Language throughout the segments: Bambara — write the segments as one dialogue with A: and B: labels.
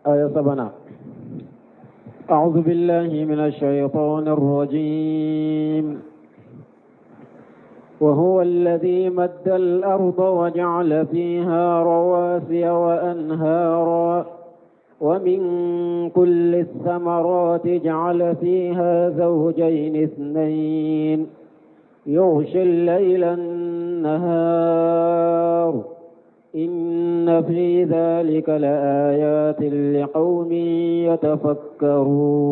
A: Aya sabanan. أعوذ بالله من الشيطان الرجيم وهو الذي مد الأرض وجعل فيها رواسي وأنهارا ومن كل الثمرات جعل فيها زوجين اثنين يغشي الليل النهار إن في ذلك لآيات لقوم يتفكرون.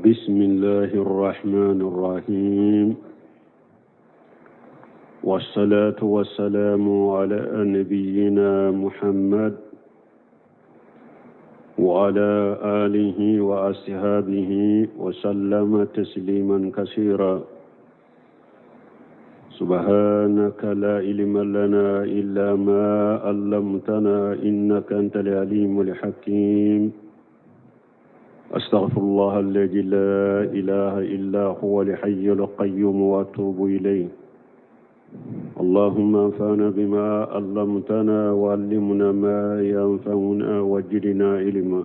B: بسم الله الرحمن الرحيم، والصلاة والسلام على نبينا محمد وعلى آله وأصحابه وسلم تسليما كثيرا. سبحانك لا علم لنا إلا ما علمتنا إنك أنت العليم الحكيم. أستغفر الله الذي لا إله إلا هو الحي القيوم وأتوب إليه. اللهم انفعنا بما علمتنا وعلمنا ما ينفعنا وزدنا علما.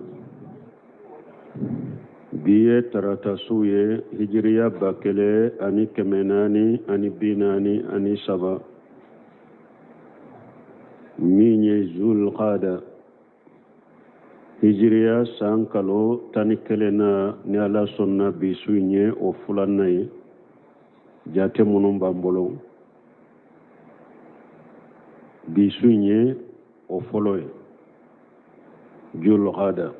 B: Bi ye tarata su ye, hijiriya 1443, min ye Zulqada, hijiriya san kalo 11 na. Ni Ala sɔnna, bi su in ye o filanan ye jate minnu b'an bolo. Bi su in ye o fɔlɔ ye, Julqada.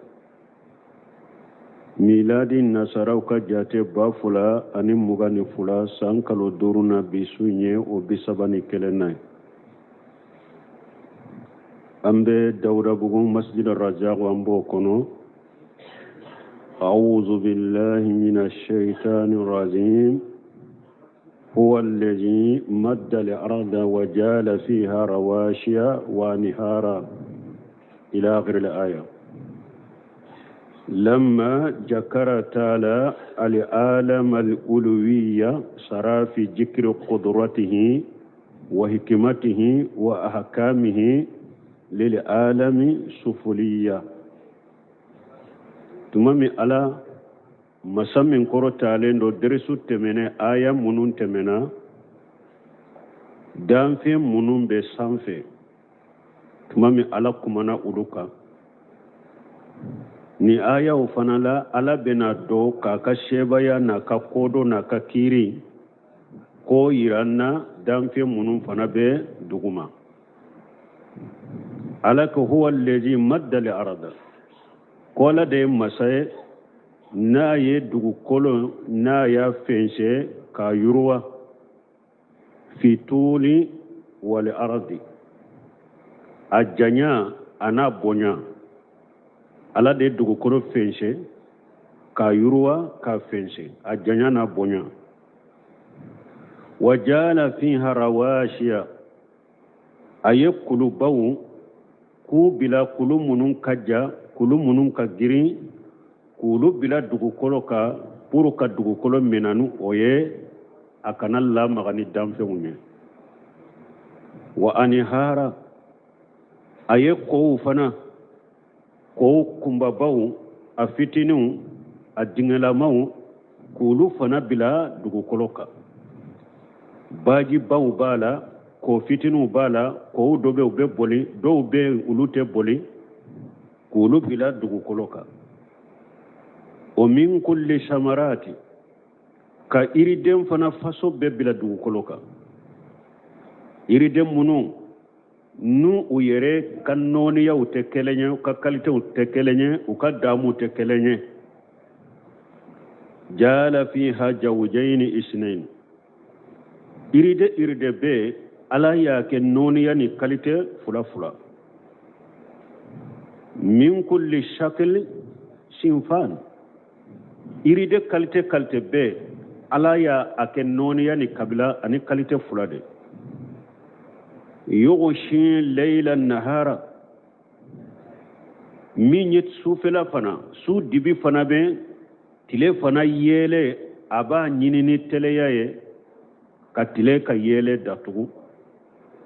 B: Miladi nasaraw ka jate 2022 san kalo duuru na, bi su in ye o 31 na ye. An bɛ Dawudabugu Masjid Razak, an b'o kɔnɔ. أعوذ بالله من الشيطان الرجيم. هو الذي مد الأرض وجعل فيها رواسي وأنهارا، إلى آخر الآية. لما ذكر تعالى العالم العلوية شرع في ذكر قدرته وحكمته وأحكامه للعالم السفلية. Tuma min Ala masa min kɔrɔtalen don, derisu tɛmɛnɛ, aya minnu tɛmɛna, danfɛn minnu bɛ sanfɛ, tuma min Ala kumana olu kan ni ayaw fana la, Ala bɛna dɔn k'a ka sebaya n'a ka kodɔn n'a ka kiiri k'o yira n na danfɛn minnu fana bɛ duguma. Ala ko: huwa allazi madda al-arda, ko Ala de ye masa ye n'a ye dugukolo n'a y'a fɛnsɛ k'a yiriwa, fi tuli wal ardi, a janya a n'a bonya. Ala de ye dugukolo fɛnsɛ k'a yiriwa k'a fɛnsɛ, a janya n'a bonya. Wa jala fiha rawasiya, a ye kulubaw k'u bila, kulu minnu ka ja, kulu minnu ka girin, k'olu bila dugukolo kan pour ka dugukolo minɛ ni o ye, a kana lamaga ni danfɛnw ye. Wa anihara, a ye kow fana, kow kunbabaw, a fitininw, a dingɛlamaw, k'olu fana bila dugukolo kan. Bajibaw b'a la, ko fitininw b'a la, kow dɔ bɛ u bɛ boli, dɔw bɛ yen olu tɛ boli, k'olu bila dugukolo kan. O min kulli samarati, ka yiriden fana faso bɛɛ bila dugukolo kan, yiriden minnu n'u u yɛrɛ ka nɔɔniyaw tɛ kelen ye, u ka kalitew tɛ kelen ye, u ka damuw tɛ kelen ye. Jala fiha jawjayni isnain, yiriden yiriden bɛɛ Ala y'a kɛ nɔɔniya ni kalite fila fila. Min kulli shakil sinfan, yiriden kalite kalite bɛɛ Ala y'a a kɛ nɔɔniya ni kabila ani kalite fila de. Yughshi layla nahara, min ye sufɛla fana, su dibi fana bɛ tile fana yeele, a b'a ɲini ni teliya ye ka tile ka yeele datugu.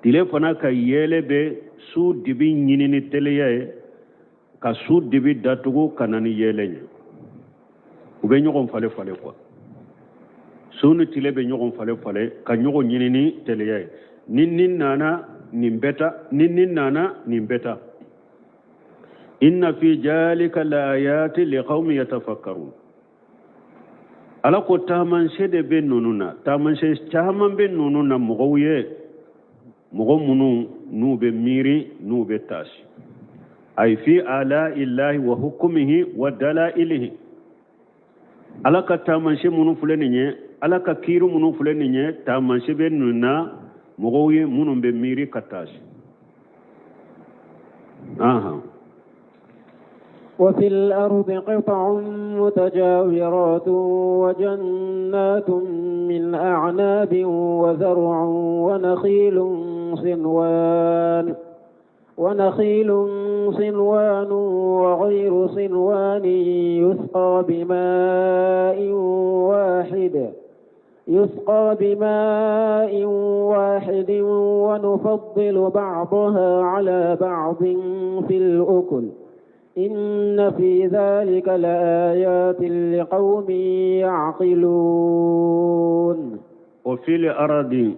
B: Tile fana ka yeelen bɛ su dibi ɲini ni teliya ye ka su dibi datugu ka na ni yeelen ye. U bɛ ɲɔgɔn falen falen quoi. Su ni tile bɛ ɲɔgɔn falen falen ka ɲɔgɔn ɲini ni teliya ye. Ni nin nana nin bɛ taa, ni nin nana nin bɛ taa. Inna fi zalika laayati liqawmi yatafakkarun. Ala ko taamasiyɛn de bɛ ninnu na, taamasiyɛn caman bɛ ninnu na mɔgɔw ye, mɔgɔ minnu n'u bɛ miiri, n'u bɛ taasi. Ay fi ala illahi wa hukumihi wa dalailihi. Ala ka taamasiyɛn minnu filɛ nin ye, Ala ka kiiri minnu filɛ nin ye, taamasiyɛn bɛ ninnu na mɔgɔw ye minnu bɛ miiri ka taasi. Ahan.
A: وفي الأرض قطع متجاورات وجنات من أعناب وزرع ونخيل صنوان وغير صنوان يسقى بماء واحد ونفضل بعضها على بعض في الأكل إن في ذلك لآيات لقوم يعقلون.
B: وفي الأرض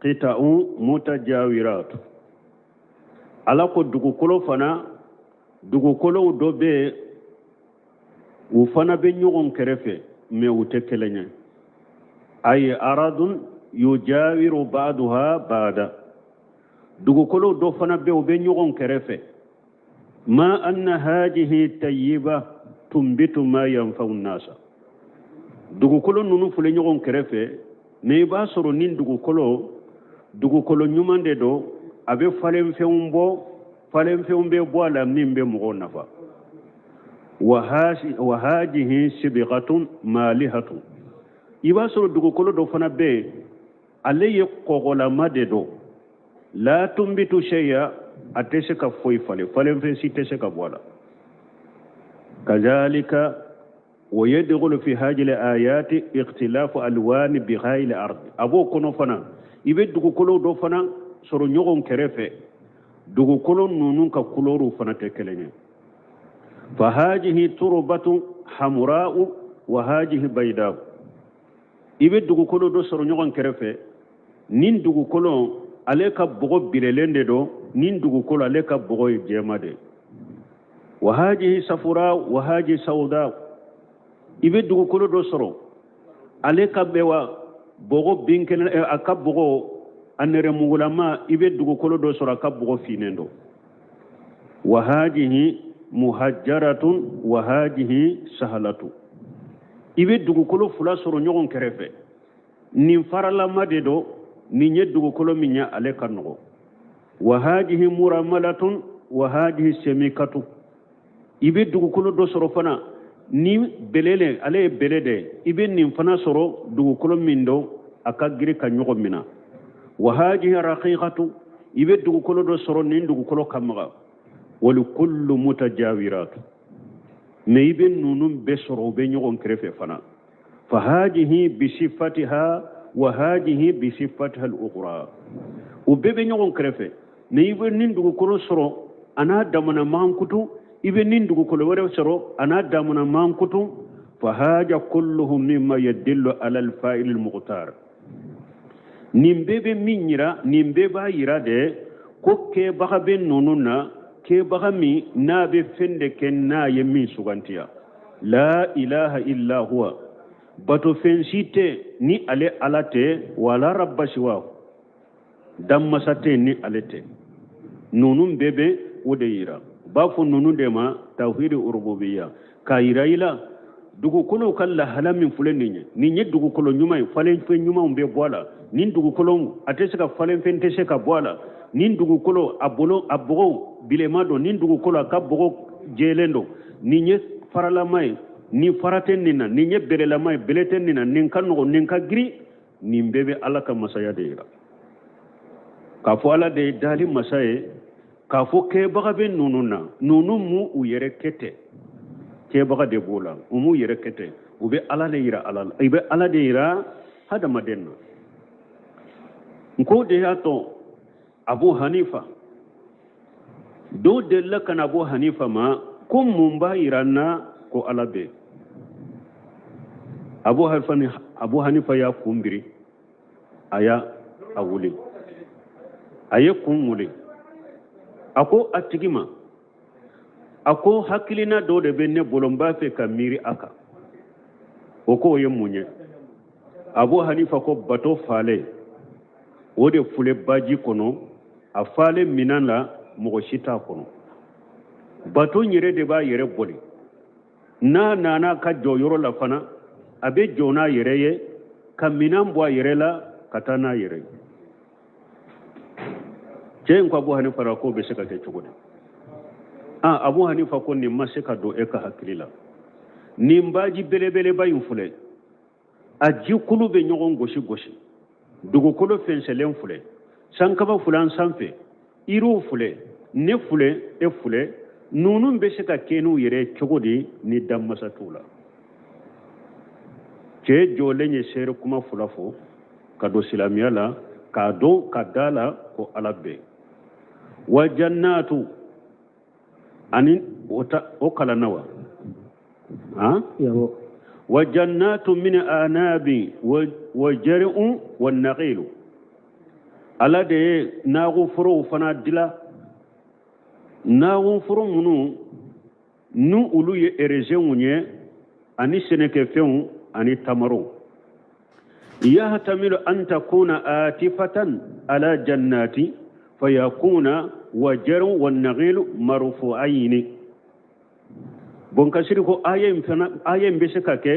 B: قطع متجاورات. Ala ko dugukolo fana, dugukolow dɔ bɛ yen, u fana bɛ ɲɔgɔn kɛrɛfɛ, mais u tɛ kelen ye. Ay aradun yujawiru ba'duha ba'da. Dugukolo dɔ fana bɛ yen, u bɛ ɲɔgɔn kɛrɛfɛ. Ma anna hajihi tayyiba tumbitu ma yanfa'u nasa. Dugukolo ninnu filɛ ɲɔgɔn kɛrɛfɛ, mais i b'a sɔrɔ nin dugukolo, dugukolo ɲuman de don, a bɛ falenfɛnw bɔ, falenfɛnw bɛ bɔ a la min bɛ mɔgɔw nafa. Wa hajihi sibigatun malihatun. I b'a sɔrɔ dugukolo dɔ fana bɛ yen, ale ye kɔgɔlama de don. La tumbitu shay'a, a tɛ se ka foyi falen, falenfɛn si tɛ se ka bɔ a la. Kazalika wa yadkhulu fi hadhihi al-ayati ikhtilafu alwani bighayri al-ard. A b'o kɔnɔ fana, i bɛ dugukolo dɔ fana sɔrɔ ɲɔgɔn kɛrɛfɛ, dugukolo ninnu ka kulɔriw fana tɛ kelen ye. Fa hajihi turbatu hamra'u wa hajihi bayda'u. I bɛ dugukolo dɔ sɔrɔ ɲɔgɔn kɛrɛfɛ, nin dugukolo ale ka bɔgɔ bilelen de don, nin dugukolo ale ka bɔgɔ ye jɛma de ye. Wa hajihi safura wa hajihi sawda. I bɛ dugukolo dɔ sɔrɔ ale ka bɛwa bɔgɔ binkɛnɛ, a ka bɔgɔ a nɛrɛmugulama, i bɛ dugukolo dɔ sɔrɔ a ka bɔgɔ finnen don. Wa hajihi muhajjaratun wa hajihi sahalatu. I bɛ dugukolo fila sɔrɔ ɲɔgɔn kɛrɛfɛ, nin faralama de don, nin ye dugukolo min ye ale ka nɔgɔ. Wa hajihi muramalatun wa hajihi semikatu. I bɛ dugukolo dɔ sɔrɔ fana ni belele, ale ye bele de ye, i bɛ nin fana sɔrɔ dugukolo min don a ka giri ka ɲɔgɔn minɛ. Wa hajihi raqiqatu. I bɛ dugukolo dɔ sɔrɔ nin dugukolo ka maga. Wal kullu mutajawiratu. Mais i bɛ ninnu bɛɛ sɔrɔ u bɛ ɲɔgɔn kɛrɛfɛ fana. Fa hajihi bisifatiha wa hajihi bisifatiha al-ukhra. U bɛɛ bɛ ɲɔgɔn kɛrɛfɛ. Mais i bɛ nin dugukolo sɔrɔ a n'a damana mankutu, i bɛ nin dugukolo wɛrɛ sɔrɔ a n'a damana mankutu. Fa haja kulluhum mimma yadillu ala al-fa'il al-mukhtar. Nin bɛɛ bɛ min yira, nin bɛɛ b'a yira de ko kɛbaga bɛ ninnu na, kɛbaga min n'a bɛ fɛn de kɛ n'a ye min sugantiya. La ilaha illa huwa. Batofɛn si tɛ ni ale Ala tɛ, wala rabba siwa. Danmasa tɛ ni ale tɛ. Ninnu bɛɛ bɛ o de yira. U b'a fɔ ninnu de ma tawhidi urububiyya. K'a yira i la dugukolow ka lahala min filɛ nin ye, nin ye dugukolo ɲuman ye, falenfɛn ɲumanw bɛ bɔ a la. Nin dugukolo a tɛ se ka falenfɛn tɛ se ka bɔ a la. Nin dugukolo a bolo a bɔgɔ bilenman don, nin dugukolo a ka bɔgɔ jɛlen don. Nin ye faralama ye, nin fara tɛ nin na, nin ye belelama ye, bele tɛ nin na, nin ka nɔgɔn, nin ka girin. Nin bɛɛ bɛ Ala ka masaya de yira. K'a fɔ Ala de ye dali masa ye, k'a fɔ kɛbaga bɛ ninnu na, ninnu m'u u yɛrɛ kɛ tɛ, kɛbaga de b'o la, u m'u yɛrɛ kɛ tɛ, u bɛ Ala de yira Ala la, i bɛ Ala de yira hadamaden na. N ko de y'a to a Abu Hanifa dɔw delila ka na Abu Hanifa ma ko mun b'a yira an na ko Ala bɛ Abu Hanifa ni Abu Hanifa y'a kun biri a y'a a wuli a ye kun wuli a ko a tigi ma a ko hakilina dɔ de bɛ ne bolo n b'a fɛ ka miiri a kan o k'o ye mun ye Abu Hanifa ko bato falen o de filɛ baji kɔnɔ a falen minan la mɔgɔ si t'a kɔnɔ bato yɛrɛ de b'a yɛrɛ boli n'a nana ka jɔ yɔrɔ la fana a bɛ jɔ n'a yɛrɛ ye ka minan bɔ a yɛrɛ la ka taa n'a yɛrɛ ye cɛ in ko Abu Hanifa la k'o bɛ se ka kɛ cogo di ah Abu Hanifa ko nin ma se ka don e ka hakili la nin baji belebeleba in filɛ a jikulu bɛ ɲɔgɔn gosi gosi dugukolo fɛnsɛlen filɛ sankaba filɛ an sanfɛ yiriw filɛ ne filɛ e filɛ ninnu bɛ se ka kɛ n'u yɛrɛ cogo di ni danmasa t'u la cɛ jɔlen ye seere kuma fila fɔ ka don silamɛya la k'a dɔn ka da la ko ala bɛ wa jannatu ani o ta o kalanna wa han wa jannatu min anabi wa jari'un wa naqilu ala de ye naago forow fana dila naago foro minnu ni olu ye erezɛnw ye ani sɛnɛkɛfɛnw ani tamarow yahtamilu an takuna atifatan ala jannati fayakuna wa jarun wa nagilu marfu'ayni bonkasiri ko aya in fana aya in bɛ se ka kɛ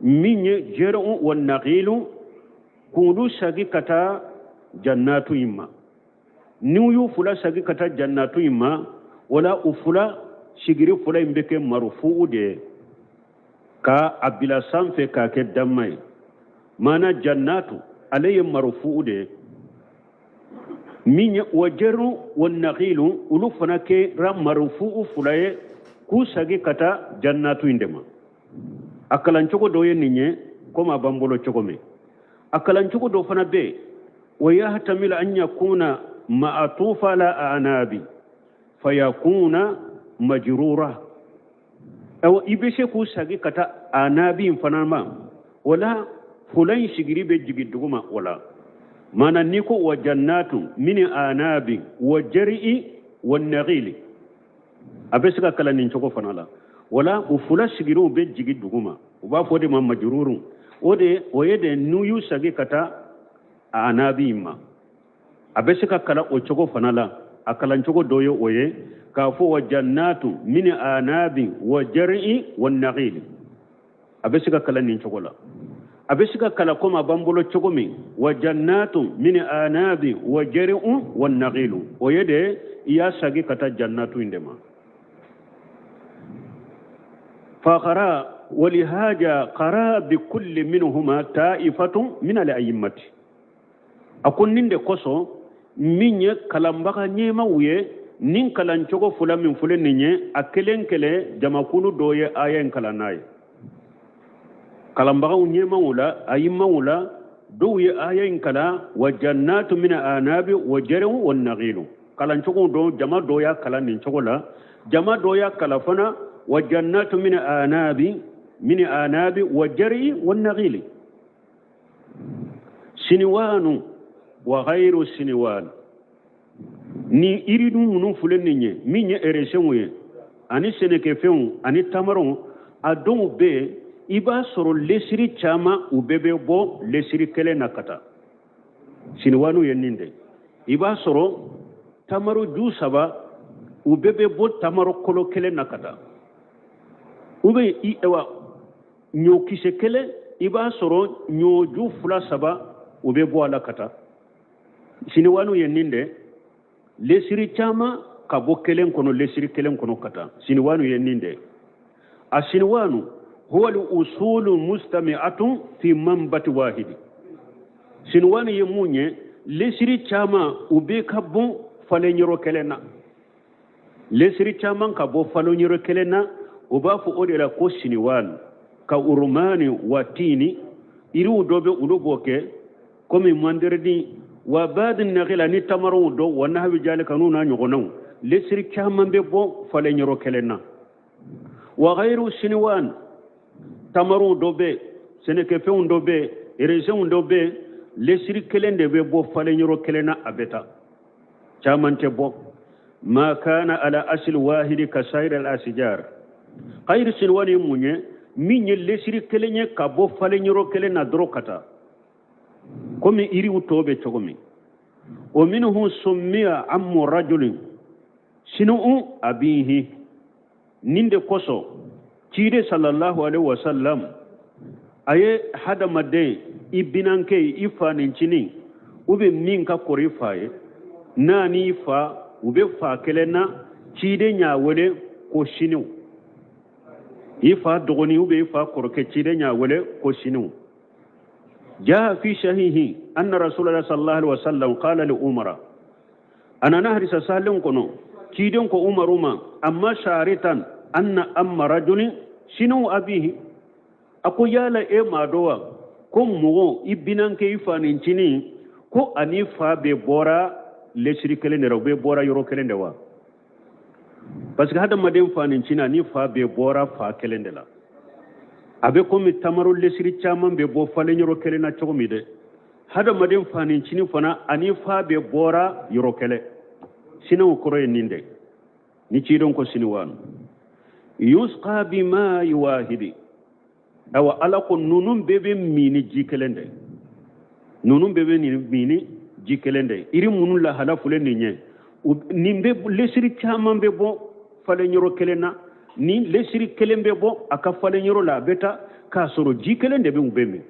B: min ye jarun wa nagilu k'olu sagi ka taa jannatu in ma n'u y'u fila sagi ka taa jannatu in ma wala u fila sigiri fila in bɛ kɛ marufu'u de ye ka a bila sanfɛ k'a kɛ damma ye maana jannatu ale ye marufu'u de ye min ye wa jaru wa nagilu olu fana kɛra marufu'u fila ye k'u sagi ka taa jannatu in de ma a kalancogo dɔ ye nin ye komi a b'an bolo cogo min a kalancogo dɔ fana bɛ yen wa yahtamilu an yakuna ma'atufa ala anabi fayakuna majrura awa i bɛ se k'u sagi ka taa anabi in fana ma o la fula in sigiri bɛ jigin duguma o la maana n'i ko wa jannatu min anabi wa jari'i wa naghili a bɛ se ka kalan nin cogo fana la wala u fula sigiriw bɛ jigin duguma u b'a fɔ o de ma majururu o de o ye de n'u y'u sagi ka taa anabi in ma a bɛ se ka kalan o cogo fana la a kalancogo dɔ ye o ye k'a fɔ wa jannatu min anabi wa jari'i wa naghili a bɛ se ka kalan nin cogo la a bɛ se ka kalan komi a b'an bolo cogo min wa jannatu min anabi wa jari'un wa nagilu o ye de i y'a sagi ka taa jannatu in de ma faqara walihaja qara bi kulli minhuma ta'ifatun min al-a'immati a ko nin de kosɔn min ye kalanbaga ɲɛmaw ye nin kalancogo fila min filɛ nin ye a kelen kelen jamakulu dɔ ye aya in kalan n'a ye kalanbagaw ɲɛmaw la ayimaw la dɔw ye aya in kalan wa jannatu min anabi wa jari'u wa nagilu kalancogo dɔ jama dɔ y'a kalan nin cogo la jama dɔ y'a kalan fana wa jannatu min anabi min anabi wa jari'i wa nagili siniwanu wa ghayru siniwan ni yiriden minnu filɛ nin ye min ye eresenw ye ani sɛnɛkɛfɛnw ani tamarow a dɔw bɛ yen i b'a sɔrɔ lesiri caman u bɛɛ bɛ bɔ lesiri kelen na ka taa siniwanu ye nin de i b'a sɔrɔ tamaro ju saba u bɛɛ bɛ bɔ tamaro kolo kelen na ka taa u bɛ i wa ɲɔkisɛ kelen i b'a sɔrɔ ɲɔju fila saba o bɛ bɔ a la ka taa siniwanu ye nin de lesiri caman ka bɔ kelen kɔnɔ lesiri kelen kɔnɔ ka taa siniwanu ye nin de a siniwanu huwa al-usulu mustami'atun fi manbati wahidi siniwanu ye mun ye lesiri caman u bɛ ka bɔ falenyɔrɔ kelen na lesiri caman ka bɔ falenyɔrɔ kelen na u b'a fɔ o de la ko siniwan ka urumani wa tini yiriw dɔ bɛ olu b'o kɛ komi mandarini Wa badi nakhil ani tamarow dɔ wa nahwi jalika n'u n'a ɲɔgɔnnaw lesiri caman bɛ bɔ falen yɔrɔ kelen na. Wa ghayru siniwan tamarow dɔ bɛ sɛnɛkɛfɛnw dɔ bɛ erezenw dɔ bɛ lesiri kelen de bɛ bɔ falen yɔrɔ kelen na a bɛ taa caman tɛ bɔ. Ma kana ala asili wahidi ka sayiri al asijar ghayru siniwan ye mun ye min ye lesiri kelen ye ka bɔ falen yɔrɔ kelen na dɔrɔn ka taa komi yiriw tɔ bɛ cogo min. O minhu summiya ammu rajulin sinu abihi nin de kosɔn ciden sallallahu alaihi wasallam a ye hadamaden i binankɛ i fa nicinin u bɛ min ka kɔrɔ i fa ye n'a n'i fa u bɛ fa kelen na ciden y'a wele ko siniw i fa dɔgɔnin u bɛ i fa kɔrɔkɛ ciden y'a wele ko siniw. Jaa fi sahihi anna rasulullah sallallahu alaihi wasallam qala li umara a nana hadisa sahalen kɔnɔ ciden ko umaru ma amma sharitan anna amma rajulin sinu abihi a ko yala e m'a dɔn wa ko mɔgɔ i binankɛ i fa nicinin ko ani fa bɛɛ bɔra lesiri kelen de la u bɛɛ bɔra yɔrɔ kelen de wa parce que hadamaden fa nicinin ani fa bɛɛ bɔra fa kelen de la a bɛ komi tamaro lesiri caman bɛ bɔ falen yɔrɔ kelen na cogo min dɛ hadamaden fa nicinin fana ani fa bɛɛ bɔra yɔrɔ kelen siniw kɔrɔ ye nin de ni ciden ko siniwan yusqa bima'i wahidi awa ala ko ninnu bɛɛ bɛ min ni ji kelen de ninnu bɛɛ bɛ min ni ji kelen de yiri minnu lahala filɛ nin ye nin bɛ lesiri caman bɛ bɔ falen yɔrɔ kelen na ni lesiri kelen bɛ bɔ a ka falen yɔrɔ la a bɛ taa k'a sɔrɔ ji kelen de bɛ u bɛ min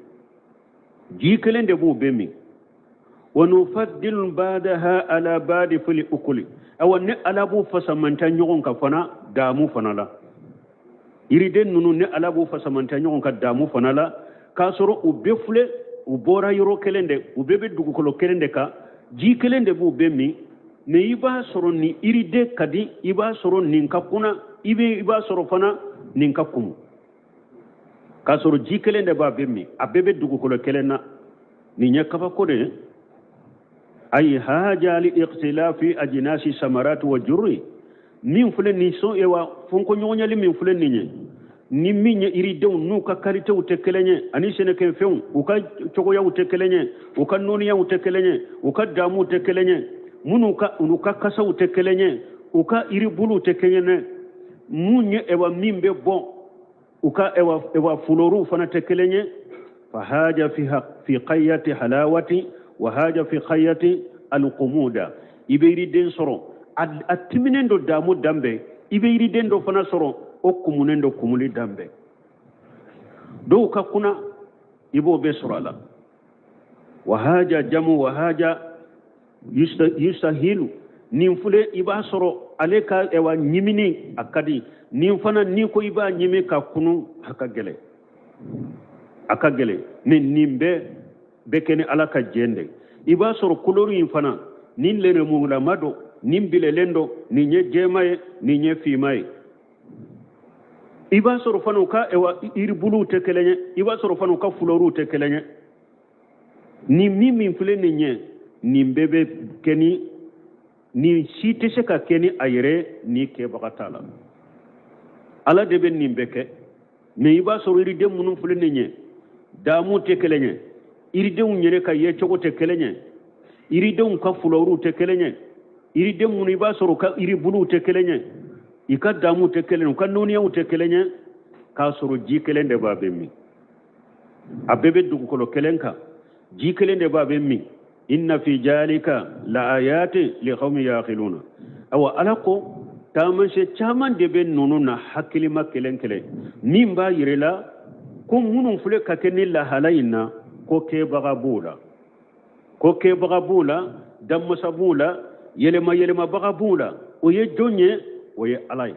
B: ji kelen de b'u bɛ min. Wa nufaddilu badaha ala badi fil ukuli awa ne ala b'u fasamanta ɲɔgɔn kan fana damu fana la yiriden ninnu ne ala b'u fasamanta ɲɔgɔn kan damu fana la k'a sɔrɔ u bɛɛ filɛ u bɔra yɔrɔ kelen de u bɛɛ bɛ dugukolo kelen de kan ji kelen de b'u bɛɛ min mais i b'a sɔrɔ nin yiriden ka di i b'a sɔrɔ nin ka kunna i b'a sɔrɔ fana nin ka kumu k'a sɔrɔ ji kelen de b'a bɛɛ min a bɛɛ bɛ dugukolo kelen na nin ye kabako de ye. Ayi haja li ikhtilafi ajnasi samarati wa jurri min filɛ nin sɔn ewa fɔnkɔɲɔgɔnyali min filɛ nin ye ni min ye yiridenw n'u ka kalitew tɛ kelen ye ani sɛnɛkɛfɛnw u ka cogoyaw tɛ kelen ye u ka nɔniyaw tɛ kelen ye u ka damuw tɛ kelen ye minnu ka u ka kasaw tɛ kelen ye u ka yiribuluw tɛ kelen ye mun ye ewa min bɛ bɔ u ka ewa fuloruw fana tɛ kelen ye. Fa haja fi qayyati halawati wa haja fi qayyati alqumuda i bɛ yiriden sɔrɔ a timinen don damu dan bɛɛ i bɛ yiriden dɔ fana sɔrɔ o kumunen don kumuli dan bɛɛ dɔw ka kunna i b'o bɛɛ sɔrɔ a la. Wa haja jamu wa haja yusahilu nin filɛ i b'a sɔrɔ ale ka ewa ɲimini a ka di nin fana n'i ko i b'a ɲimi ka kunu a ka gɛlɛn a ka gɛlɛn mais nin bɛɛ bɛ kɛ ni ala ka jɛn de i b'a sɔrɔ kolori in fana nin lenɛmugulama don nin bilelen don nin ye jɛma ye nin ye finma ye i b'a sɔrɔ fana u ka ewa yiribuluw tɛ kelen ye i b'a sɔrɔ fana u ka fulɔriw tɛ kelen ye nin min filɛ nin ye nin bɛɛ bɛ kɛ ni nin si tɛ se ka kɛ ni a yɛrɛ ni kɛbaga t'a la ala de bɛ nin bɛɛ kɛ mais i b'a sɔrɔ yiriden minnu filɛ nin ye damu tɛ kelen ye yiridenw yɛrɛ ka yecogo tɛ kelen ye yiridenw ka fulɔriw tɛ kelen ye yiriden minnu i b'a sɔrɔ u ka yiribuluw tɛ kelen ye i ka damu tɛ kelen ye u ka nɔniyaw tɛ kelen ye k'a sɔrɔ ji kelen de b'a bɛ min a bɛɛ bɛ dugukolo kelen kan ji kelen de b'a bɛ min. Inna fi jalika la ayati li qaumin yaqiluna awa ala ko taamasiyɛn caman de bɛ ninnu na hakilima kelen kelen min b'a yira la ko minnu filɛ ka kɛ ni lahala in na ko kɛbaga b'u la ko kɛbaga b'u la danmasa b'u la yɛlɛma yɛlɛmabaga b'u la o ye jɔn ye o ye ala ye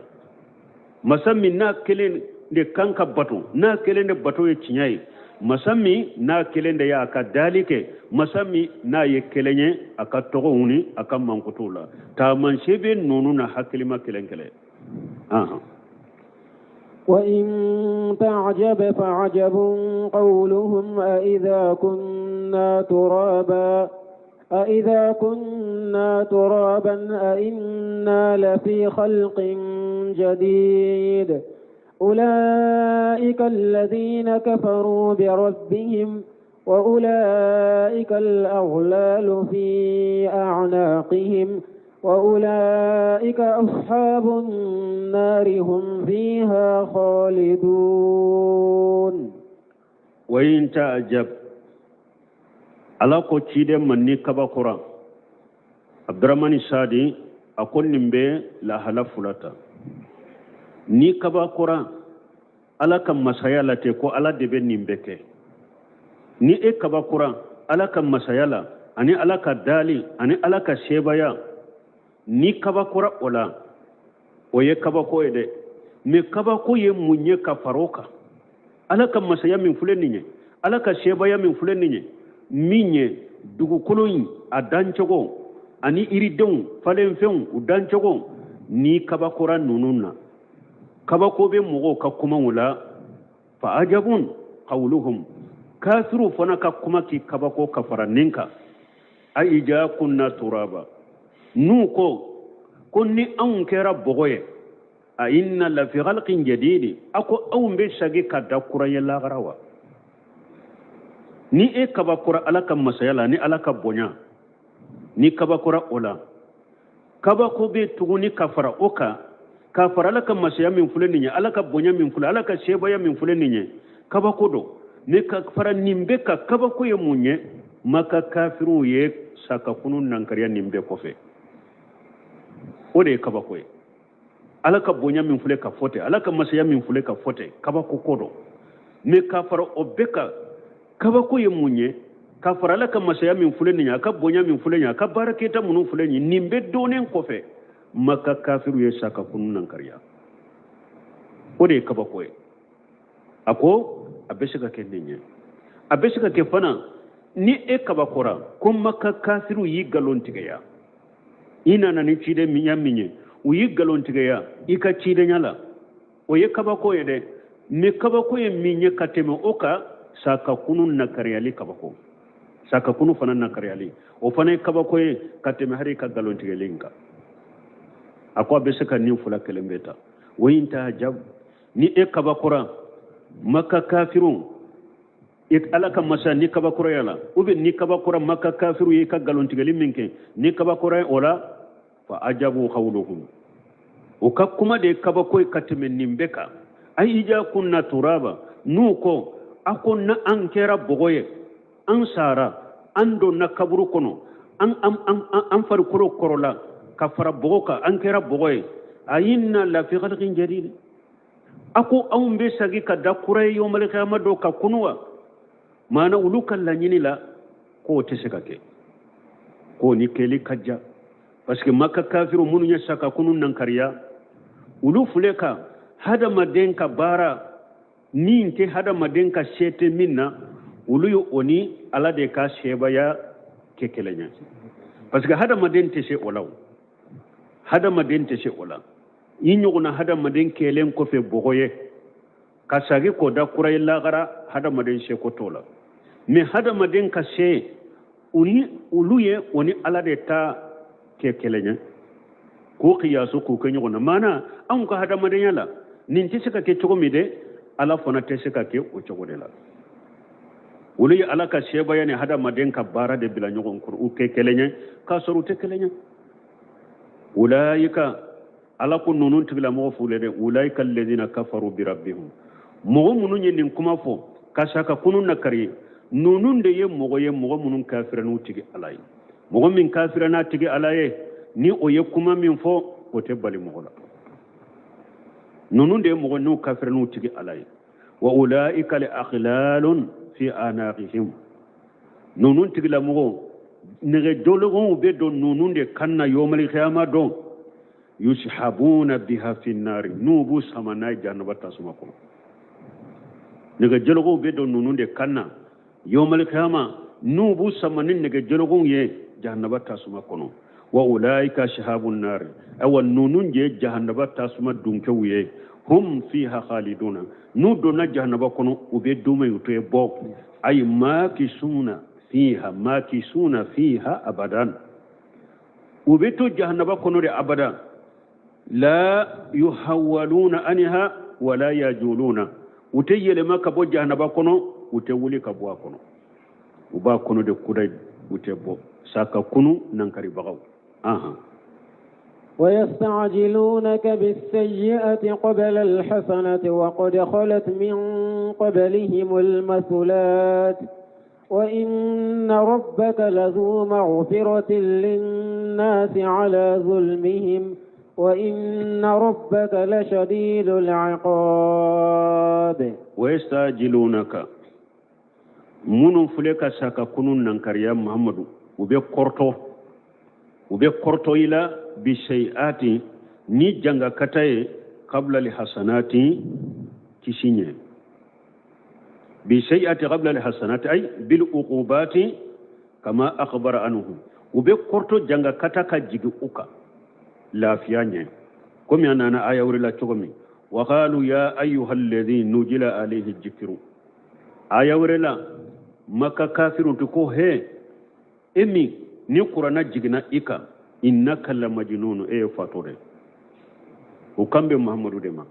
B: masa min n'a kelen de kan ka bato n'a kelen de bato ye tiɲɛ ye masa min n'a kelen de y'a ka dali kɛ masa min n'a ye kelen ye a ka tɔgɔw ni a ka mankutuw la taamasiyɛn bɛ ninnu na hakilima kelen kelen.
A: وإن تعجب فعجب قولهم أإذا كنا ترابا أإذا كنا ترابا أإنا لفي خلق جديد أولئك الذين كفروا بربهم وأولئك الأغلال في أعناقهم وأولئك أصحاب النار هم فيها خالدون.
B: وإن تعجب ala ko ciden ma n'i kabakora abdramani sadi a ko nin bɛ lahala fula ta n'i kabakora ala ka masaya la ten ko ala de bɛ nin bɛɛ kɛ ni e kabakora ala ka masaya la ani ala ka dali ani ala ka sebaya n'i kabakora o la o ye kabako ye dɛ mais kabako ye mun ye ka fara o kan ala ka masaya min filɛ nin ye ala ka sebaya min filɛ nin ye min ye dugukolo in a dancogo ani yiridenw falenfɛnw u dancogo n'i kabakora ninnu na kabako bɛ mɔgɔw ka kumaw la fa ajabun qawluhum kafiriw fana ka kuma k'i kabako ka fara nin kan a iza kunna turaba n'u ko ko ni anw kɛra bɔgɔ ye a inna lafi khalqin jadidi a ko anw bɛ sagi ka da kura ye lagara wa ni e kabakora ala ka masaya la ni ala ka bonya ni kabakora o la kabako bɛ tuguni ka fara o kan ka fara ala ka masaya min filɛ nin ye ala ka bonya min filɛ ala ka sebaya min filɛ nin ye kabako don ni ka fara nin bɛɛ kan kabako ye mun ye maka kafiriw ye sakakunu nankariya nin bɛɛ kɔfɛ o de ye kabako ye ala ka bonya min filɛ ka fɔ ten ala ka masaya min filɛ ka fɔ ten kabako ko don mais ka fara o bɛɛ kan kabako ye mun ye ka fara ala ka masaya min filɛ nin ye a ka bonya min filɛ nin ye a ka baarakɛta minnu filɛ nin ye nin bɛɛ dɔnnen kɔfɛ maka kafiriw ye sakakunu nankariya o de ye kabako ye a ko a bɛ se ka kɛ nin ye a bɛ se ka kɛ fana ni e kabakora ko maka kafiriw y'i nkalon tigɛya i nana ni cidenya min ye u y'i nkalon tigɛya i ka cidenya la o ye kabako ye dɛ mais kabako ye min ye ka tɛmɛ o kan sakakunu nakariyali kabako sakakunu fana nakariyali o fana ye kabako ye ka tɛmɛ hali ka nkalon tigɛli in kan a ko a bɛ se ka nin fila kelen bɛɛ ta wa in taajab ni e kabakora maka kafiriw ala ka masa ni kabakora la ou bien ni kabakora maka kafiriw ye ka nkalon tigɛli min kɛ ni kabakora o la fa ajabu qawluhum o ka kuma de ye kabako ye ka tɛmɛ nin bɛɛ kan a iza kunna turaba n'u ko a ko na an kɛra bɔgɔ ye an sara an donna kaburu kɔnɔ an an an an farikolo kɔrɔla ka fara bɔgɔ kan an kɛra bɔgɔ ye a inna lafi khalqin jadid a ko anw bɛ sagi ka da kura ye yawmal qiyama don ka kunu wa maana olu ka laɲini la k'o tɛ se ka kɛ k'o ni kɛli ka jan parce que maka kafiru minnu ye sakakunu nankariya olu filɛ ka hadamaden ka baara min tɛ hadamaden ka se tɛ min na olu ye o ni ala de ka sebaya kɛ kelen ye parce que hadamaden tɛ se o la o hadamaden tɛ se o la i ɲɔgɔnna hadamaden kɛlen kɔfɛ bɔgɔ ye ka sagi k'o da kura ye lagara hadamaden seko t'o la mais hadamaden ka se u ni olu ye o ni ala de ta kɛ kelen ye k'o kiyasu k'u kɛ ɲɔgɔn na maana anw ka hadamadenya la nin tɛ se ka kɛ cogo min dɛ ala fana tɛ se ka kɛ o cogo de la olu ye ala ka sebaya ni hadamaden ka baara de bila ɲɔgɔn kɔrɔ u kɛ kelen ye k'a sɔrɔ u tɛ kelen ye ulaika ala ko ninnu tigilamɔgɔ filɛ dɛ ulaika alladhina kafaru bi rabbihim mɔgɔ minnu ye nin kuma fɔ ka sa ka kunu nakari ninnu de ye mɔgɔ ye mɔgɔ minnu kafira n'u tigi ala ye mɔgɔ min kafira n'a tigi ala ye ni o ye kuma min fɔ o tɛ bali mɔgɔ la ninnu de ye mɔgɔ n'u kafira n'u tigi ala ye wa ulaika al aghlalun fi anaqihim ninnu tigilamɔgɔw nɛgɛ jologonw bɛ don ninnu de kan na yawmal qiyama don yushabuna biha fi nari n'u b'u sama n'a ye jahanaba tasuma kɔnɔ nɛgɛ jologonw bɛ don ninnu de kan na yawmal qiyama n'u b'u sama ni nɛgɛ jologonw ye jahanaba tasuma kɔnɔ wa ulaika ashabun nari awa ninnu ye jahanaba tasuma dunkew ye hum fiha khaliduna n'u donna jahanaba kɔnɔ u bɛ duumɛ u tɛ bɔ ayi makisuna Fiha makisuna fiha abadan, u bɛ to jahanaba kɔnɔ de abada. La yuhawwaluna anha wala yajuluna, u tɛ yɛlɛma ka bɔ jahanaba kɔnɔ, u tɛ wuli ka bɔ a kɔnɔ, u b'a kɔnɔ de kudayi, u tɛ bɔ. Sa ka kunu nankaribagaw. Ahan.
A: ويستعجلونك بالسيئة قبل الحسنة وقد خلت من قبلهم المثلات وإن ربك لذو مغفرة للناس على ظلمهم وإن ربك لشديد العقاب.
B: ويستعجلونك, minnu filɛ ka sa ka kunu nankariya Muhamadu, u bɛ kɔrɔtɔ i la, bisayiati, ni jangakata ye, qabla alhasanati, kisi ɲɛ, bisayiati qabla alhasanati, ay bil uqubati kama akhbara anhu. U bɛ kɔrɔtɔ jangakata ka jigi u kan lafiya ɲɛ, komi a nana aya wɛrɛ la cogo min, wa qalu ya ayyuha alladhi nujila alayhi dhikru. Aya wɛrɛ la, Maka kafirun to ko: he, e min ni Kurana jiginna i kan, innaka lamajnun, e ye fatɔ de. O kan bɛ Muhamadu de ma.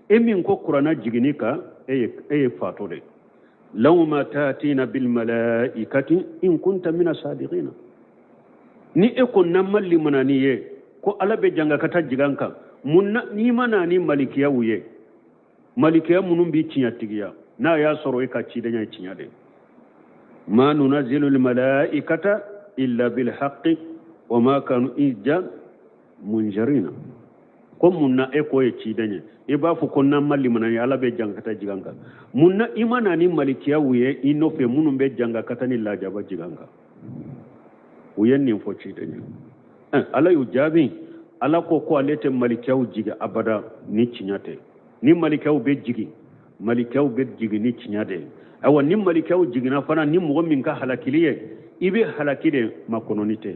B: E min ko Kurana jiginni kan, e ye fatɔ de. Law ma tatina bil malaikati in kunta mina sadiqina. Ni e ko n'an ma limana ni ye ko Ala bɛ janga ka taa jigin an kan, mun na n'i ma na ni malikiyaw ye, malikiya minnu b'i tiɲɛtigiya, n'a y'a sɔrɔ e ka cidenya ye tiɲɛ de? Ma nunazzilu almalaikata illa bilhaqqi wa ma kanu idan munjarina. Ko mun na e k'o ye ciden ye, i b'a fɔ ko n'an ma limana ye Ala bɛ janga ka taa jigin an kan, mun na i ma na ni malikiyaw ye i nɔfɛ minnu bɛ janga ka taa ni lajaba jigin an kan? U ye nin fɔ ciden ye. Ala y'u jaabi. Ala ko ko ale tɛ malikiyaw jigin abada ni tiɲɛ tɛ. Ni malikiyaw bɛ jigin, malikiyaw bɛ jigin ni tiɲɛ de ye. Ayiwa, ni malikiyaw jiginna fana, ni mɔgɔ min ka halakili ye, i bɛ halaki de, makɔnɔni tɛ,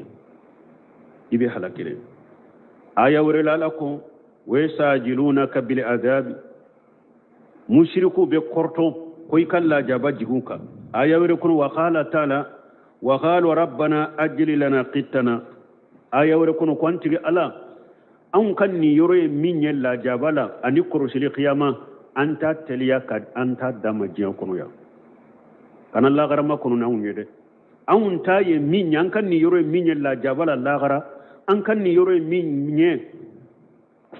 B: i bɛ halaki de. Aya wɛrɛ la, Ala ko: wayastajilunaka bil adabi. Musiriku bɛ kɔrɔtɔ ko i ka lajaba jigin kan. Aya wɛrɛ kɔnɔ, wa qala taala: wa qalu rabbana ajli lana qittana. Aya wɛrɛ kɔnɔ ko: an tigi Ala, anw ka nin yɔrɔ ye min ye lajaba la ani kɔrɔsili kiyama, an t'a teliya ka an t'a d'a ma diɲɛ kɔnɔ yan, kana lagarama kɔnɔ n'anw ye dɛ. Anw ta ye min ye, an ka nin yɔrɔ ye min ye lajaba la lagara, an ka nin yɔrɔ ye min ye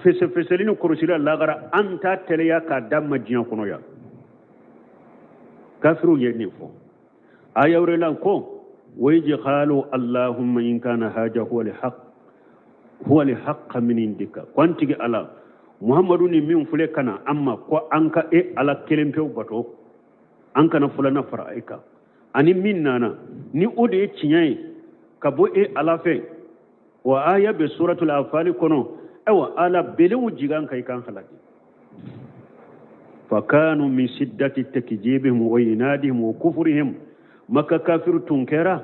B: fɛsɛfɛsɛli ni kɔrɔsili la lagara, an t'a teliya k'a d'a ma diɲɛ kɔnɔ yan. Kafiriw ye nin fɔ. Aya wɛrɛ la ko: wa iz qalu allahumma in kana haja huwa alhaq huwa alhaq min indika. Ko an tigi Ala, Muhammadu ni min filɛ ka na an ma ko an ka e Ala kelen pewu bato, an kana fulana fara e kan, ani min nana ni o de ye tiɲɛ ye ka bɔ e Ala fɛ. Wa aya bɛ suratul Anfali kɔnɔ. Ayiwa, Ala, belew jigin an kan, i kan halaki. Fakanu min shiddati takjibihim wa inadihim wa kufrihim. Maka kafiru tun kɛra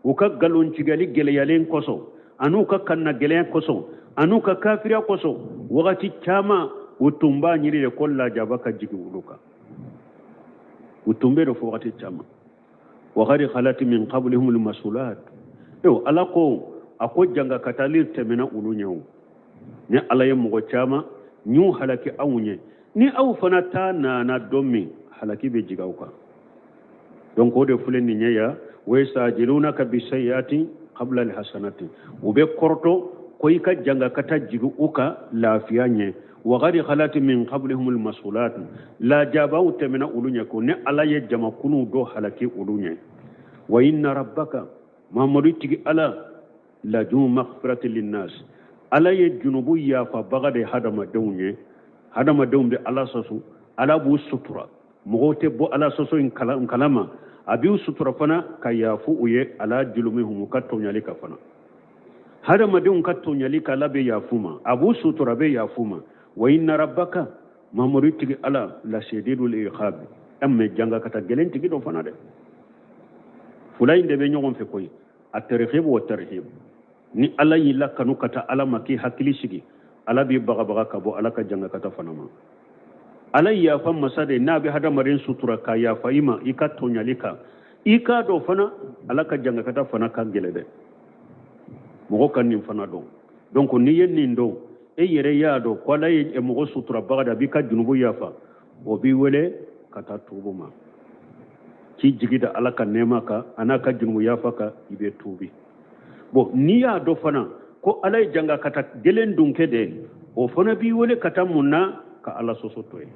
B: u ka nkalontigɛli gɛlɛyalen kosɔn, an'u ka kanna gɛlɛya kosɔn, an'u ka kafiriya kosɔn, wagati caman u tun b'a ɲini de ko lajaba ka jigin olu kan. U tun bɛ de fɔ wagati caman. Wa qad khalat min qablihim almasulat. Eyo, Ala ko, a ko janga katali tɛmɛna olu ɲɛ. O ni Ala ye mɔgɔ caman n y'u halaki aw ɲɛ, ni aw fana ta nana don min, halaki bɛ jigin aw kan. Donc o de filɛ nin ye ya: wa yastajilunaka bisayyiati qabla alhasanati. U bɛ kɔrɔtɔ ko i ka janga ka taa jigin u kan lafiya ɲɛ. Wa qad khalat min qablihim almasulat. Lajabaw tɛmɛna olu ɲɛ, ko ni Ala ye jamakulu dɔ halaki olu ɲɛ. Wa inna rabbaka, Muhammadu tigi Ala, laju maghfirati linnas. Ala ye junubu yafabaga de hadamadenw ye. Hadamadenw bɛ Ala sɔsɔ, Ala b'u sutura, mɔgɔw tɛ bɔ Ala sɔsɔ in kalama. A b'u sutura fana ka yafu u ye ala julumihum, u ka tɔɲali ka fana, hadamadenw ka tɔɲali ka, Ala bɛ yafu ma, a b'u sutura, a bɛ yafu ma. Wa inna rabbaka, Mamadu tigi Ala, la shadidul iqab. Mɛ janga ka taa gɛlɛn tigi dɔ fana dɛ. Fula in de bɛ ɲɔgɔn fɛ koyi, a tarhib wa tarhib. Ni Ala y'i lakanu ka taa Ala ma k'i hakili sigi, Ala b'i bagabaga ka bɔ Ala ka janga ka taa fana ma. Ala yafa masa de n'a bɛ hadamaden sutura ka yafa i ma i ka tɔɲali kan. I k'a dɔn fana Ala ka jangakata fana ka gɛlɛn dɛ, mɔgɔ ka nin fana dɔn. Donc n'i ye nin dɔn, e yɛrɛ y'a dɔn ko Ala ye mɔgɔ suturabaga de, a b'i ka junubu yafa, o b'i wele ka taa tuubu ma, k'i jigi da Ala ka nɛɛma kan a n'a ka junubu yafa kan, i bɛ tuubi. Bon, n'i y'a dɔn fana ko Ala ye jangakata gɛlɛn dun kɛ de, o fana b'i wele ka taa mun na? Ka Ala sɔsɔ to yen.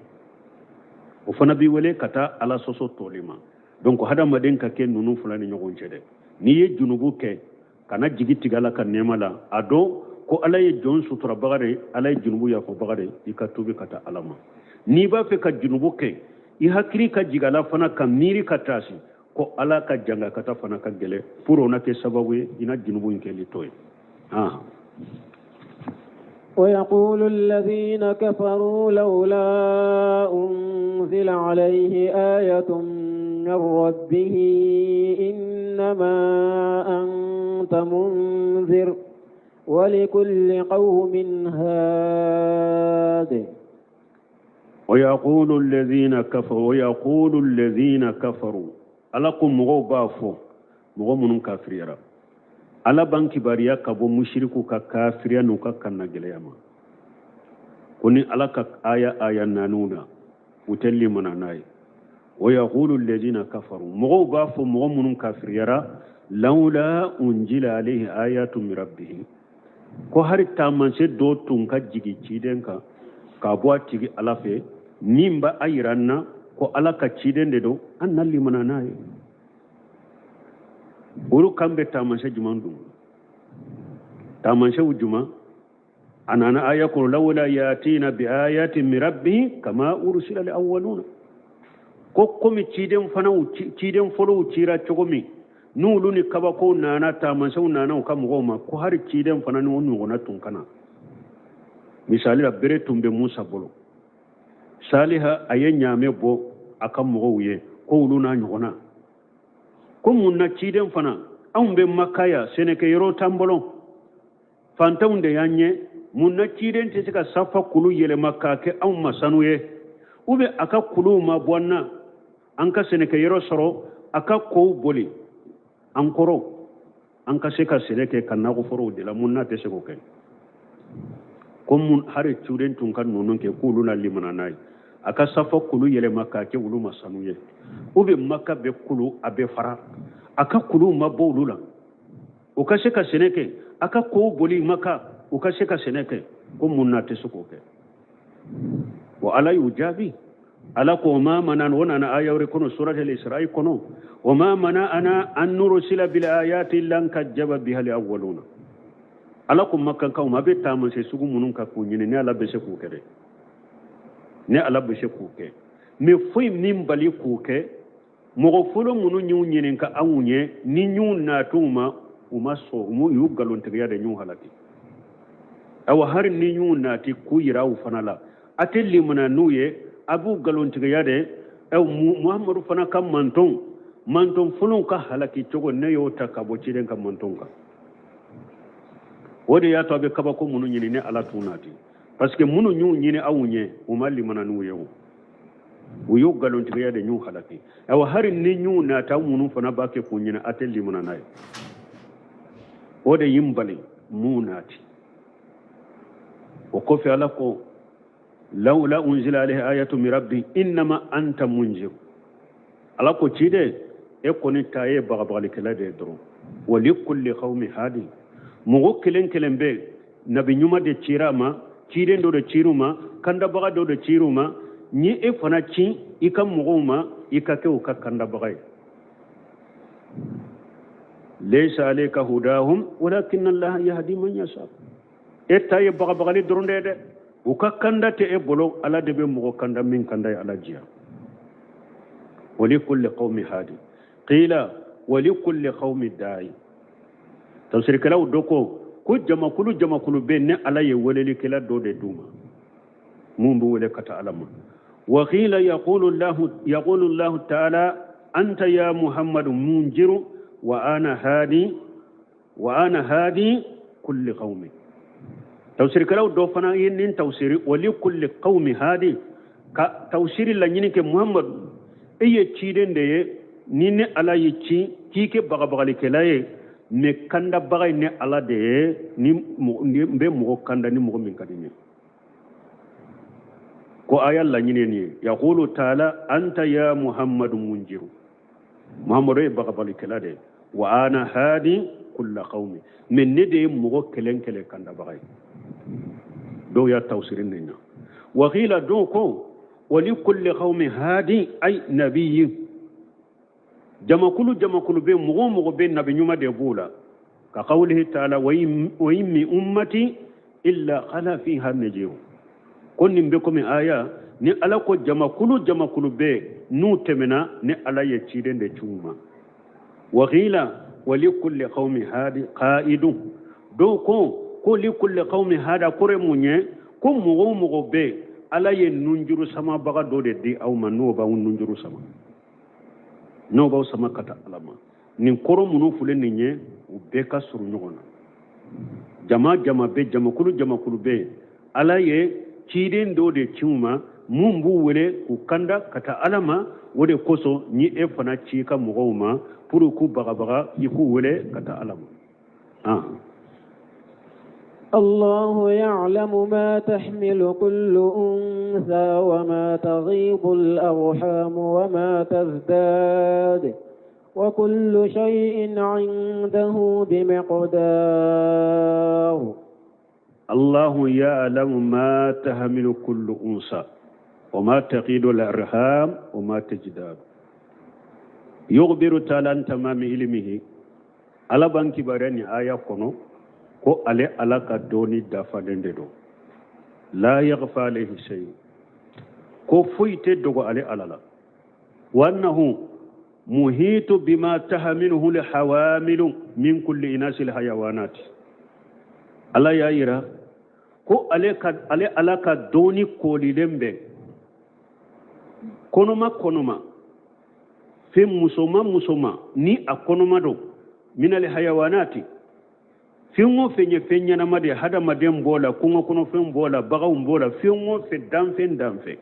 B: O fana b'i wele ka taa Ala sɔsɔ toli ma. Donc hadamaden ka kɛ ninnu fila ni ɲɔgɔn cɛ dɛ. N'i ye junubu kɛ, kana jigi tigɛ Ala ka nɛɛma la, a dɔn ko Ala ye jɔn suturabaga de ye, Ala ye junubu yafabaga de ye, i ka tuubi ka taa Ala ma. N'i b'a fɛ ka junubu kɛ, i hakili ka jigin a la fana, ka miiri ka taasi ko Ala ka jangakata fana ka gɛlɛn, pour o na kɛ sababu ye i na junubu in kɛli to yen.
A: ويقول الذين كفروا لولا أنزل عليه آية من ربه إنما أنت منذر ولكل قوم هاد.
B: ويقول الذين كفروا، ويقول الذين كفروا، Ala ko mɔgɔw b'a fɔ, mɔgɔ minnu kafiriyara. Ala b'an kibaruya ka bɔ musiriku ka kafiriya n'u ka kanna gɛlɛya ma, ko ni Ala ka aya naaniw na, u tɛ limana n'a ye. ويقول الذين كفروا, mɔgɔw b'a fɔ, mɔgɔ minnu kafiriyara, لولا أنزل عليه آية من ربه, ko hari taamasiyɛn dɔ tun ka jigin ciden kan k'a bɔ a tigi Ala fɛ, min b'a a yira an na ko Ala ka ciden de don, an na limana n'a ye. Olu kan bɛ taamasiyɛn jumɛn dun? Taamasiyɛnw jumɛn? A nana aya kɔnɔ, لولا يأتينا بآية من ربه كما أرسل الأولون, ko komi ciden fana, ciden fɔlɔw cira cogo min, n'olu ni kabakow nana, taamasiyɛnw nana u ka mɔgɔw ma, ko hari ciden fana ni o ɲɔgɔnna tun ka na. Misali la, bere tun bɛ Musa bolo, Saliha a ye ɲaamɛ bɔ a ka mɔgɔw ye, ko olu n'a ɲɔgɔnna. Ko mun na ciden fana? Anw bɛ Maka yan, sɛnɛkɛyɔrɔ t'an bolo, fantanw de y'an ye. Mun na ciden tɛ se ka Safa kulu yɛlɛma k'a kɛ anw ma sanu ye, ou bien a ka kuluw ma bɔ an na, an ka sɛnɛkɛyɔrɔ sɔrɔ, a ka kow boli an kɔrɔ, an ka se ka sɛnɛ kɛ ka nakɔforow de la? Mun n'a tɛ se k'o kɛ? Ko mun hari ciden tun ka ninnu kɛ, k'olu na limana n'a ye, a ka Safa kulu yɛlɛma k'a kɛ olu ma sanu ye, ou bien Maka bɛ kulu a bɛ fara, a ka kuluw ma bɔ olu la, u ka se ka sɛnɛ kɛ, a ka kow boli Maka, u ka se ka sɛnɛ kɛ, ko mun n'a tɛ se k'o kɛ? Wa Ala y'u jaabi. Ala ko ما منعنا, o nana aya wɛrɛ kɔnɔ, surat al-Isra'i kɔnɔ, وما منعنا أن نرسل بالآيات إلا أن كذب بها الأولون. Ala ko makankaw ma, a bɛ taamasiyɛn sugu minnu ka k'u ɲini, ne Ala bɛ se k'u kɛ dɛ, ne Ala bɛ se k'u kɛ, mais foyi min bali k'u kɛ, mɔgɔ fɔlɔ minnu y'u ɲininka anw ye, ni y'u nat'u ma, u ma sɔn, u y'u nkalontigiya de, y'u halaki. Awa, hari ni y'u nati k'u yira u fana la, a tɛ limana n'u ye, a b'u nkalontigiya de. Ɛ, Muhamadu fana ka manton fɔlɔw ka halaki cogo, ne y'o ta ka bɔ ciden ka manton kan. O de y'a to a bɛ kabako minnu ɲini, ne Ala t'u nati, parce que minnu y'u ɲini aw ɲɛ, u ma limana n'u ye, o u y'u nkalontigiya de, y'u halaki. Awa, hari ni y'u nata, minnu fana b'a kɛ k'u ɲini, a tɛ limana n'a ye. O de y'i bali mun nati. O kɔfɛ, Ala ko لولا أنزل عليه آية من ربه إنما أنت منذر. Ala ko ciden, e kɔni ta ye bagabagalikɛla de ye dɔrɔn. ولكل قوم هاد, mɔgɔ kelen kelen bɛ, nabi ɲuman de cira a ma, ciden dɔ de cir'u ma, kandabaga dɔ de cir'u ma. Ni e fana ci i ka mɔgɔw ma, i ka kɛ u ka kandabaga ye. ليس عليك هداهم ولكن الله يهدي من يشاء. E ta ye bagabagali dɔrɔn de ye dɛ, u ka kanda tɛ e bolo, Ala de bɛ mɔgɔ kanda min kanda ye Ala diya. ولكل قوم هاد, قيل ولكل قوم داع. Tafsirikɛlaw dɔ ko jamakulu jamakulu bɛ, ne Ala ye welelikɛla dɔ de d'u ma mun bɛ wele ka taa Ala ma. وقيل يقول الله تعالى أنت يا محمد منذر وأنا هادي وأنا هادي كل قوم. Tafsirikɛlaw dɔ fana ye nin tafsiri, ولكل قوم هاد, ka tafsiri laɲini kɛ, Muhammadu, e ye ciden de ye. Ni ne Ala y'i ci k'i kɛ bagabagalikɛla ye, mais kandabaga ye ne Ala de ye, ni n bɛ mɔgɔ kanda ni mɔgɔ min ka di n ye. Ko aya laɲini ye nin ye. Yaqulu taala anta ya Muhammadu munjiru, Muhammadu ye bagabagalikɛla de ye, wa ana hadi kulla qawmi, mais ne de ye mɔgɔ kelen kelen kandabaga ye. Dɔw y'a tawsiri nin na. Wa qila, dɔw ko wa li kulli qawmi hadi ay nabiyyi, jamakulu jamakulu bɛ, mɔgɔ o mɔgɔ bɛ, nabi ɲuman de b'o la. Ka qawlihi taala wa in min ummati illa khala fiha najiru. Ko nin bɛ komi aya ni Ala ko jamakulu jamakulu bɛ, n'u tɛmɛna, ni Ala ye ciden de ci u ma. Wa qila wa li kulli qawmi hadi qa'idun, dɔw ko li kulli qawmi hada kɔrɔ ye mun ye? Ko mɔgɔ o mɔgɔ bɛ, Ala ye nunjuru samabaga dɔ de di aw ma, n'o b'aw nunjuru sama, n'o b'aw sama ka taa Ala ma. Nin kɔrɔ minnu filɛ nin ye, u bɛɛ ka surun ɲɔgɔn na. Jama jama bɛ, jamakulu jamakulu bɛ, Ala ye ciden dɔ de ci u ma mun b'u wele k'u kanda ka taa Ala ma. O de kosɔn ni e fana ci i ka mɔgɔw ma pour k'u bagabaga, i k'u wele ka taa Ala ma.
A: الله يعلم ما تحمل كل أنثى وما تغيض الأرحام وما تزداد وكل شيء عنده بمقدار.
B: الله يعلم ما تحمل كل أنثى وما تغيض الأرحام وما تزداد. يخبر تعالى عن تمام علمه. Ala b'an kibaruya nin aya kɔnɔ ko ale Ala ka dɔnni dafalen de don. La yaghfa alayhi shay, ko foyi tɛ dogo ale Ala la. Wa annahu muhitu bima tahmiluhu lhawamilu min kulli inasi lhayawanat. Ala y'a yira ko ale ka ale Ala ka dɔnni koolilen bɛ kɔnɔma kɔnɔma fɛn musoma musoma ni a kɔnɔma don, min alhayawanati, fɛn o fɛn ye fɛn ɲɛnama de ye, hadamaden b'o la, kungo kɔnɔfɛn b'o la, baganw b'o la, fɛn o fɛn, danfɛn danfɛn,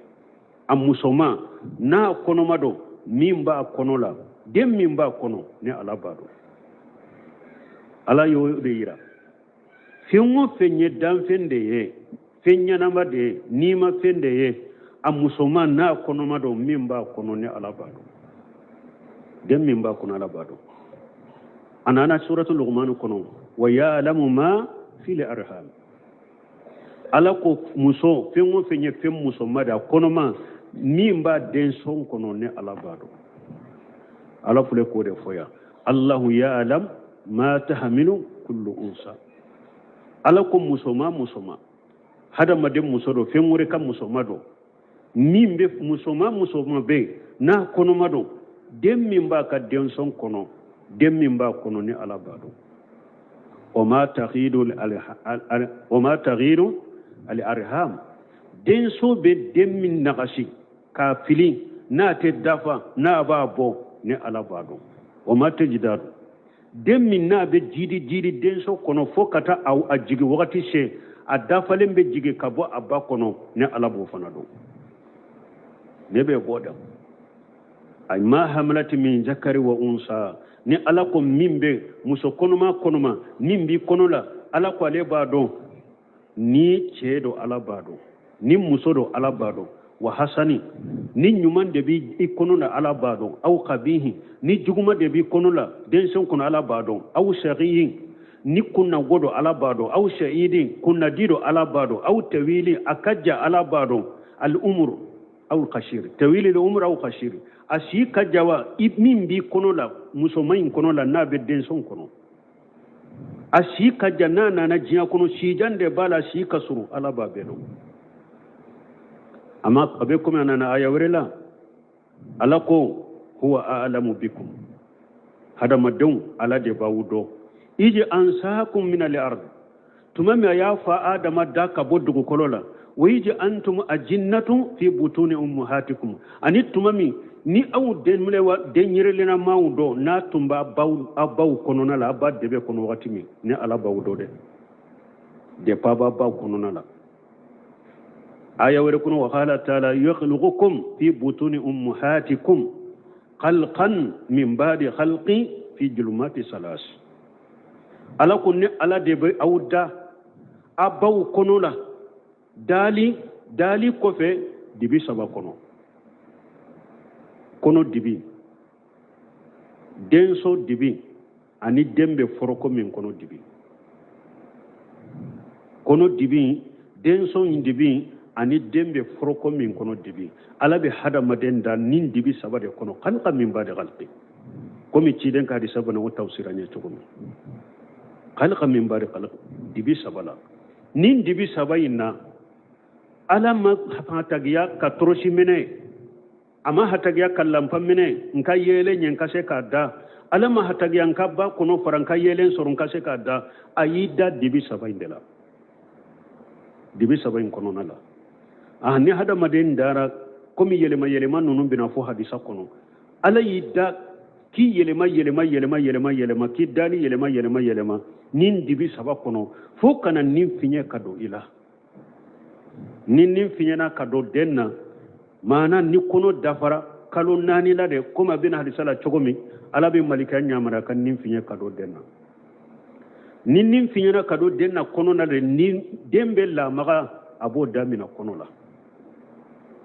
B: a musoma n'a kɔnɔma don, min b'a kɔnɔ la, den min b'a kɔnɔ, ni Ala b'a dɔn. Ala y'o de yira. Fɛn o fɛn ye danfɛn de ye, fɛn ɲɛnama de ye, nima fɛn de ye, a musoma n'a kɔnɔma don, min b'a kɔnɔ, ni Ala b'a dɔn. Den min b'a kɔnɔ, Ala b'a dɔn. A nana suratu Luqman kɔnɔ, wa ya'lamu ma fil arham. Ala ko muso fɛn o fɛn ye fɛn musoma de, a kɔnɔma, min b'a denson kɔnɔ, ni Ala b'a dɔn. Ala filɛ k'o de fɔ yan. Allahu ya'lam ma tahmilu kullu unsa. Ala ko musoma musoma, hadamaden muso don, fɛn wɛrɛ ka musoma don, min bɛ musoma musoma bɛ yen n'a kɔnɔma don, den min b'a ka denson kɔnɔ, den min b'a kɔnɔ, ni Ala b'a dɔn. Wa ma taghiru al arham, denso bɛ den min nagasi k'a fili, n'a tɛ dafa, n'a b'a bɔ, ni Ala b'a dɔn. Wa ma tajdadu, den min n'a bɛ jidi jidi denso kɔnɔ fo ka taa a jigi wagati se, a dafalen bɛ jigi ka bɔ a ba kɔnɔ, ni Ala b'o fana dɔn. Ne bɛ bɔ da ay ma hamalati min zakari wa unsa, ni Ala ko min bɛ muso kɔnɔma kɔnɔma, min b'i kɔnɔ la, Ala ko ale b'a dɔn. Ni cɛ don, Ala b'a dɔn. Ni muso don, Ala b'a dɔn. Wa hasani, ni ɲuman de b'i i kɔnɔ la, Ala b'a dɔn. Aw kabihi, ni juguman de b'i kɔnɔ la, denmisɛn kɔnɔ, Ala b'a dɔn. Aw sagiyin, ni kunnago don, Ala b'a dɔn. Aw sa'idin, kunnadi don, Ala b'a dɔn. Aw tawili, a ka ja, Ala b'a dɔn. Al umur aw kasiri, tawili umur aw kasiri, a si ka ja wa, min b'i kɔnɔ la, musoman in kɔnɔ la, n'a bɛ denmisɛn kɔnɔ, a si ka ja, n'a nana diɲɛ kɔnɔ, sijan de b'a la, si ka surun, Ala b'a bɛɛ dɔn. A ma a bɛ komi a nana aya wɛrɛ la, Ala ko huwa a'lamu bikum, hadamadenw Ala de b'aw dɔn. Iji ansakum min al-ard, tuma min a y'a fa Adama da ka bɔ dugukolo la, wa iji antum ajinnatu fi butuni ummahatikum, ani tuma min ni aw denɲɛrɛlenamaw dɔn, n'a tun b'a baw, a baw kɔnɔna la, a ba dɛbɛ kɔnɔ wagati min, ni Ala b'aw dɔn dɛ, depuis a b'a baw kɔnɔna la. Aya wɛrɛ kɔnɔ, wa qala ta'ala yakhluqukum fi butuni ummahatikum, khalqan min ba'di khalqin fi julumati salas. Ala ko ne Ala de bɛ aw da a baw kɔnɔ la, dali dali kɔfɛ dibi saba kɔnɔ, kɔnɔ dibi, denso dibi, ani den bɛ foroko min kɔnɔ dibi, kɔnɔ dibi, denso in dibi, ani den bɛ foroko min kɔnɔ dibi. Ala bɛ hadamaden da nin dibi saba de kɔnɔ, khalqa min ba'di khalqi, komi ciden ka hadisa bana o tawsira ɲɛ cogo min, khalqa min ba'di khalqi, dibi saba la. Nin dibi saba in na, Ala ma hatagiya ka torosi minɛ, a ma hatagiya ka lanpa minɛ n ka yeelen ɲɛ n ka se k'a da, Ala ma hatagiya n ka ba kɔnɔ fara n ka yeelen sɔrɔ n ka se k'a da. A y'i da dibi saba in de la, dibi saba in kɔnɔna la. Ah, ni hadamaden dara komi yɛlɛma yɛlɛma ninnu bɛna fɔ hadisa kɔnɔ, Ala y'i da k'i yɛlɛma yɛlɛma yɛlɛma yɛlɛma yɛlɛma, k'i dali yɛlɛma yɛlɛma yɛlɛma nin dibi saba kɔnɔ, fo ka na nin fiɲɛ ka don i la. Ni nin fiɲɛna ka don den na, maana ni kɔnɔ dafara kalo 4 la de, komi a bɛna hadisa la cogo min, Ala bɛ malika yamaruya ka nin fiɲɛ ka don den na. Ni nin fiɲɛna ka don den na kɔnɔ na de, ni den bɛ lamaga, a b'o daminɛ kɔnɔ la.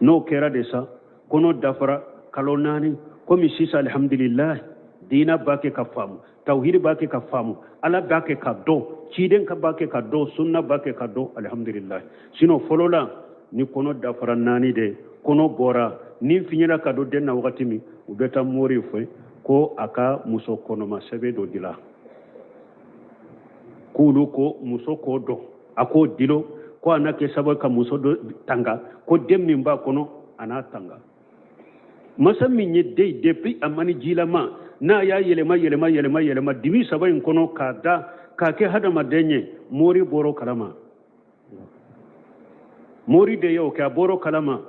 B: N'o kɛra de sa, kɔnɔ dafara kalo 4, komi sisan alihamdulilayi diina b'a kɛ ka faamu, tawhidi b'a kɛ ka faamu, Ala b'a kɛ ka dɔn, ciden ka b'a kɛ ka dɔn, sunna b'a kɛ ka dɔn, alihamdulilayi. Sinon fɔlɔ la, ni kɔnɔ dafara 4 de, kɔnɔ bɔra, ni fiɲɛna ka don den na wagati min, u bɛ taa mori fɛ ko a ka muso kɔnɔma sɛbɛn dɔ dila, k'olu ko muso k'o dɔn, a k'o dilo, ko a n'a kɛ sababu ka muso dɔ tanga, ko den min b'a kɔnɔ a n'a tanga. Masa min ye den depuis a mani jilama, n'a y'a yɛlɛma yɛlɛma yɛlɛma yɛlɛma dibi saba in kɔnɔ k'a da k'a kɛ hadamaden ye, mori bɔr'o kalama, mori de y'o kɛ, a bɔr'o kalama.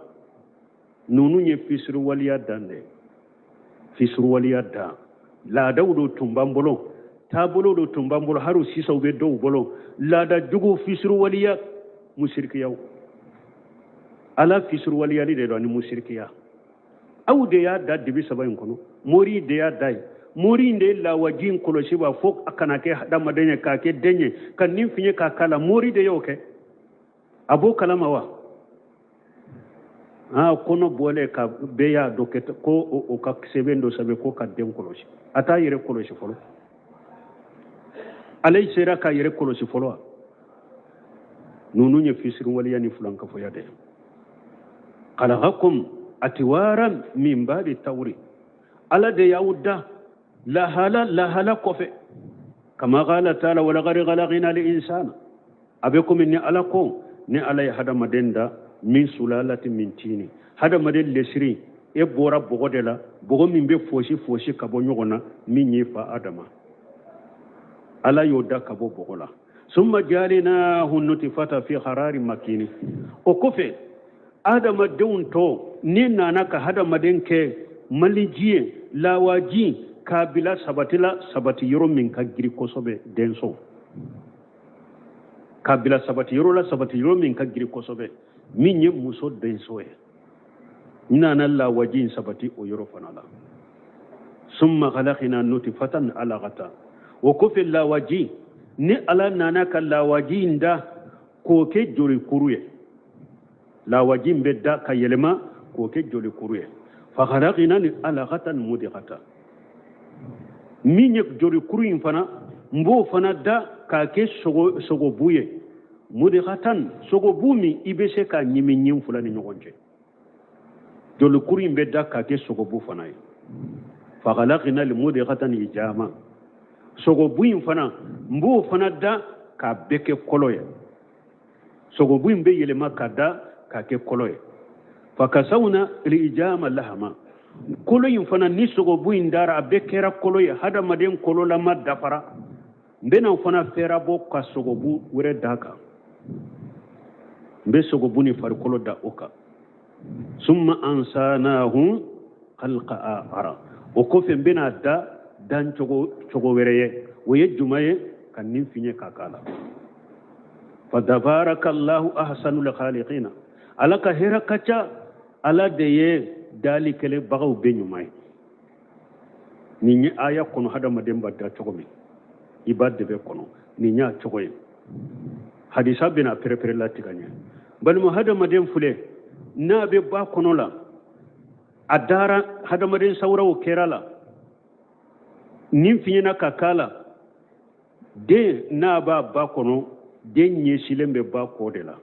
B: Ninnu ye fisiriwaleya dan de, fisiriwaleya dan. Laadaw dɔ tun b'an bolo, taabolo dɔ tun b'an bolo, hali sisan u bɛ dɔw bolo, laada jugu, fisiriwaleya, musirikiyaw. Ala fisiriwaleyali de don ani musirikiya. Aw de y'a da dibi saba in kɔnɔ, mori de y'a da ye, mori in de ye lawaji in kɔlɔsi b'a fo a kana kɛ hadamaden ye, k'a kɛ den ye, ka nin fiɲɛ k'a k'a la, mori de y'o kɛ. A b'o kalama wa? Aa, kɔnɔ bɔlen ka bɛɛ y'a dɔn kɛ ko o ka sɛbɛn dɔ sɛbɛn ko ka den kɔlɔsi. A t'a yɛrɛ kɔlɔsi fɔlɔ. Ale sera k'a yɛrɛ kɔlɔsi fɔlɔ wa? Ninnu ye fisiriwaleya ni filankafoya de ye. Khalaqakum atiwaran min ba'di tawri, Ala de y'aw da lahala lahala kɔfɛ. Kama qala ta'ala wa laqad khalaqna al-insana, a bɛ komi ni Ala ko ni Ala ye hadamaden da min sulalati min tini, hadamaden lesiri e bɔra bɔgɔ de la, bɔgɔ min bɛ fosi fosi ka bɔ ɲɔgɔn na, min y'i fa Adama, Ala y'o da ka bɔ bɔgɔ la. Summa jalinahu nutifata fi harari makini, o kɔfɛ adamadenw tɔ ni nana ka hadamaden kɛ maliji ye, lawaji, k'a bila sabati la, sabati yɔrɔ min ka giri kosɛbɛ, denso k'a bila sabati yɔrɔ la, sabati yɔrɔ min ka giri kosɛbɛ, min ye muso denso ye, n nana lawaji in sabati o yɔrɔ fana la. Summa khalaqna nutifatan alaqata, o kɔfɛ lawaji ni Ala nana ka lawaji in da k'o kɛ jolikuru ye, lawaji in bɛ da ka yɛlɛma k'o kɛ jolikuru ye. Fa khalaqna ni alaqatan mudghata, min ye jolikuru in fana, n b'o fana da k'a kɛ sogobu ye, mudghatan, sogobu min i bɛ se k'a ɲimi ɲin fila ni ɲɔgɔn cɛ. Jolikuru in bɛ da k'a kɛ sogobu fana ye. Fa khalaqna al mudghatan ijama, sogobu in fana n b'o fana da k'a bɛɛ kɛ kɔlɔ ye, sogobu in bɛ yɛlɛma ka da k'a kɛ kɔlɔ ye. Fa kasawna al ijama lahama, kolo in fana ni sogobu in dara a bɛɛ kɛra kolo ye, hadamaden kololama dafara, n bɛna o fana fɛɛrɛbɔ ka sogobu wɛrɛ d'a kan, n bɛ sogobu ni farikolo da o kan. Summa ansanahu khalqa akhara, o kɔfɛ n bɛna da dan cogo wɛrɛ ye, o ye jumɛn ye? Ka nin fiɲɛ k'a k'a la. Fa tabarakallahu ahsanul khaliqina, Ala ka hɛrɛ ka ca, Ala de ye dali kɛlɛbagaw bɛɛ ɲuman ye. Nin ye aya kɔnɔ hadamaden b'a da cogo min, i ba dɛbɛ kɔnɔ, nin y'a cogo ye. Hadisa bɛna pɛrɛpɛrɛ latigɛ ɲɛ. Balima, hadamaden filɛ, n'a bɛ ba kɔnɔ la, a dara, hadamaden sawuraw kɛra la, ni fiɲɛna ka k'a la. Den n'a b'a ba kɔnɔ, den ɲɛsilen bɛ ba kɔ de la,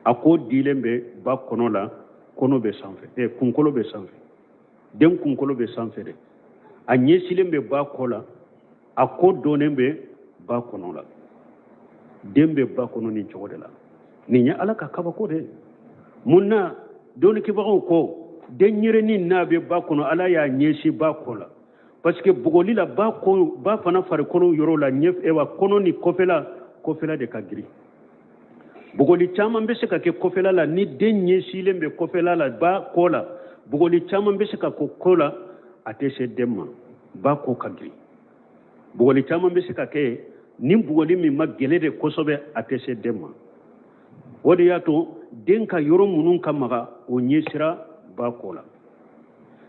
B: a kɔ dilen bɛ ba kɔnɔ la, kɔnɔ bɛ sanfɛ, kunkolo bɛ sanfɛ, den kunkolo bɛ sanfɛ de, a ɲɛsilen bɛ ba kɔ la, a kɔ donnen bɛ ba kɔnɔ la. Den bɛ ba kɔnɔ nin cogo de la. Nin ye Ala ka kabako de ye. Mun na dɔnnikɛbagaw ko denyɛrɛnin n'a bɛ ba kɔnɔ, Ala y'a ɲɛsin ba kɔ la? Parce que bugɔli la, ba kɔ, ba fana farikolo yɔrɔ la, ɲɛ, ewa, kɔnɔ ni kɔfɛla, kɔfɛla de ka girin. Bugɔli caman bɛ se ka kɛ kɔfɛla la. Ni den ɲɛsilen bɛ kɔfɛla la, ba kɔ la, bugɔli caman bɛ se ka ko kɔ la, a tɛ se den ma, ba kɔ ka girin. Bugɔli caman bɛ se ka kɛ, ni bugɔli min ma gɛlɛ de kosɛbɛ, a tɛ se den ma. O de y'a to den ka yɔrɔ minnu ka maga, o ɲɛsira ba kɔ la.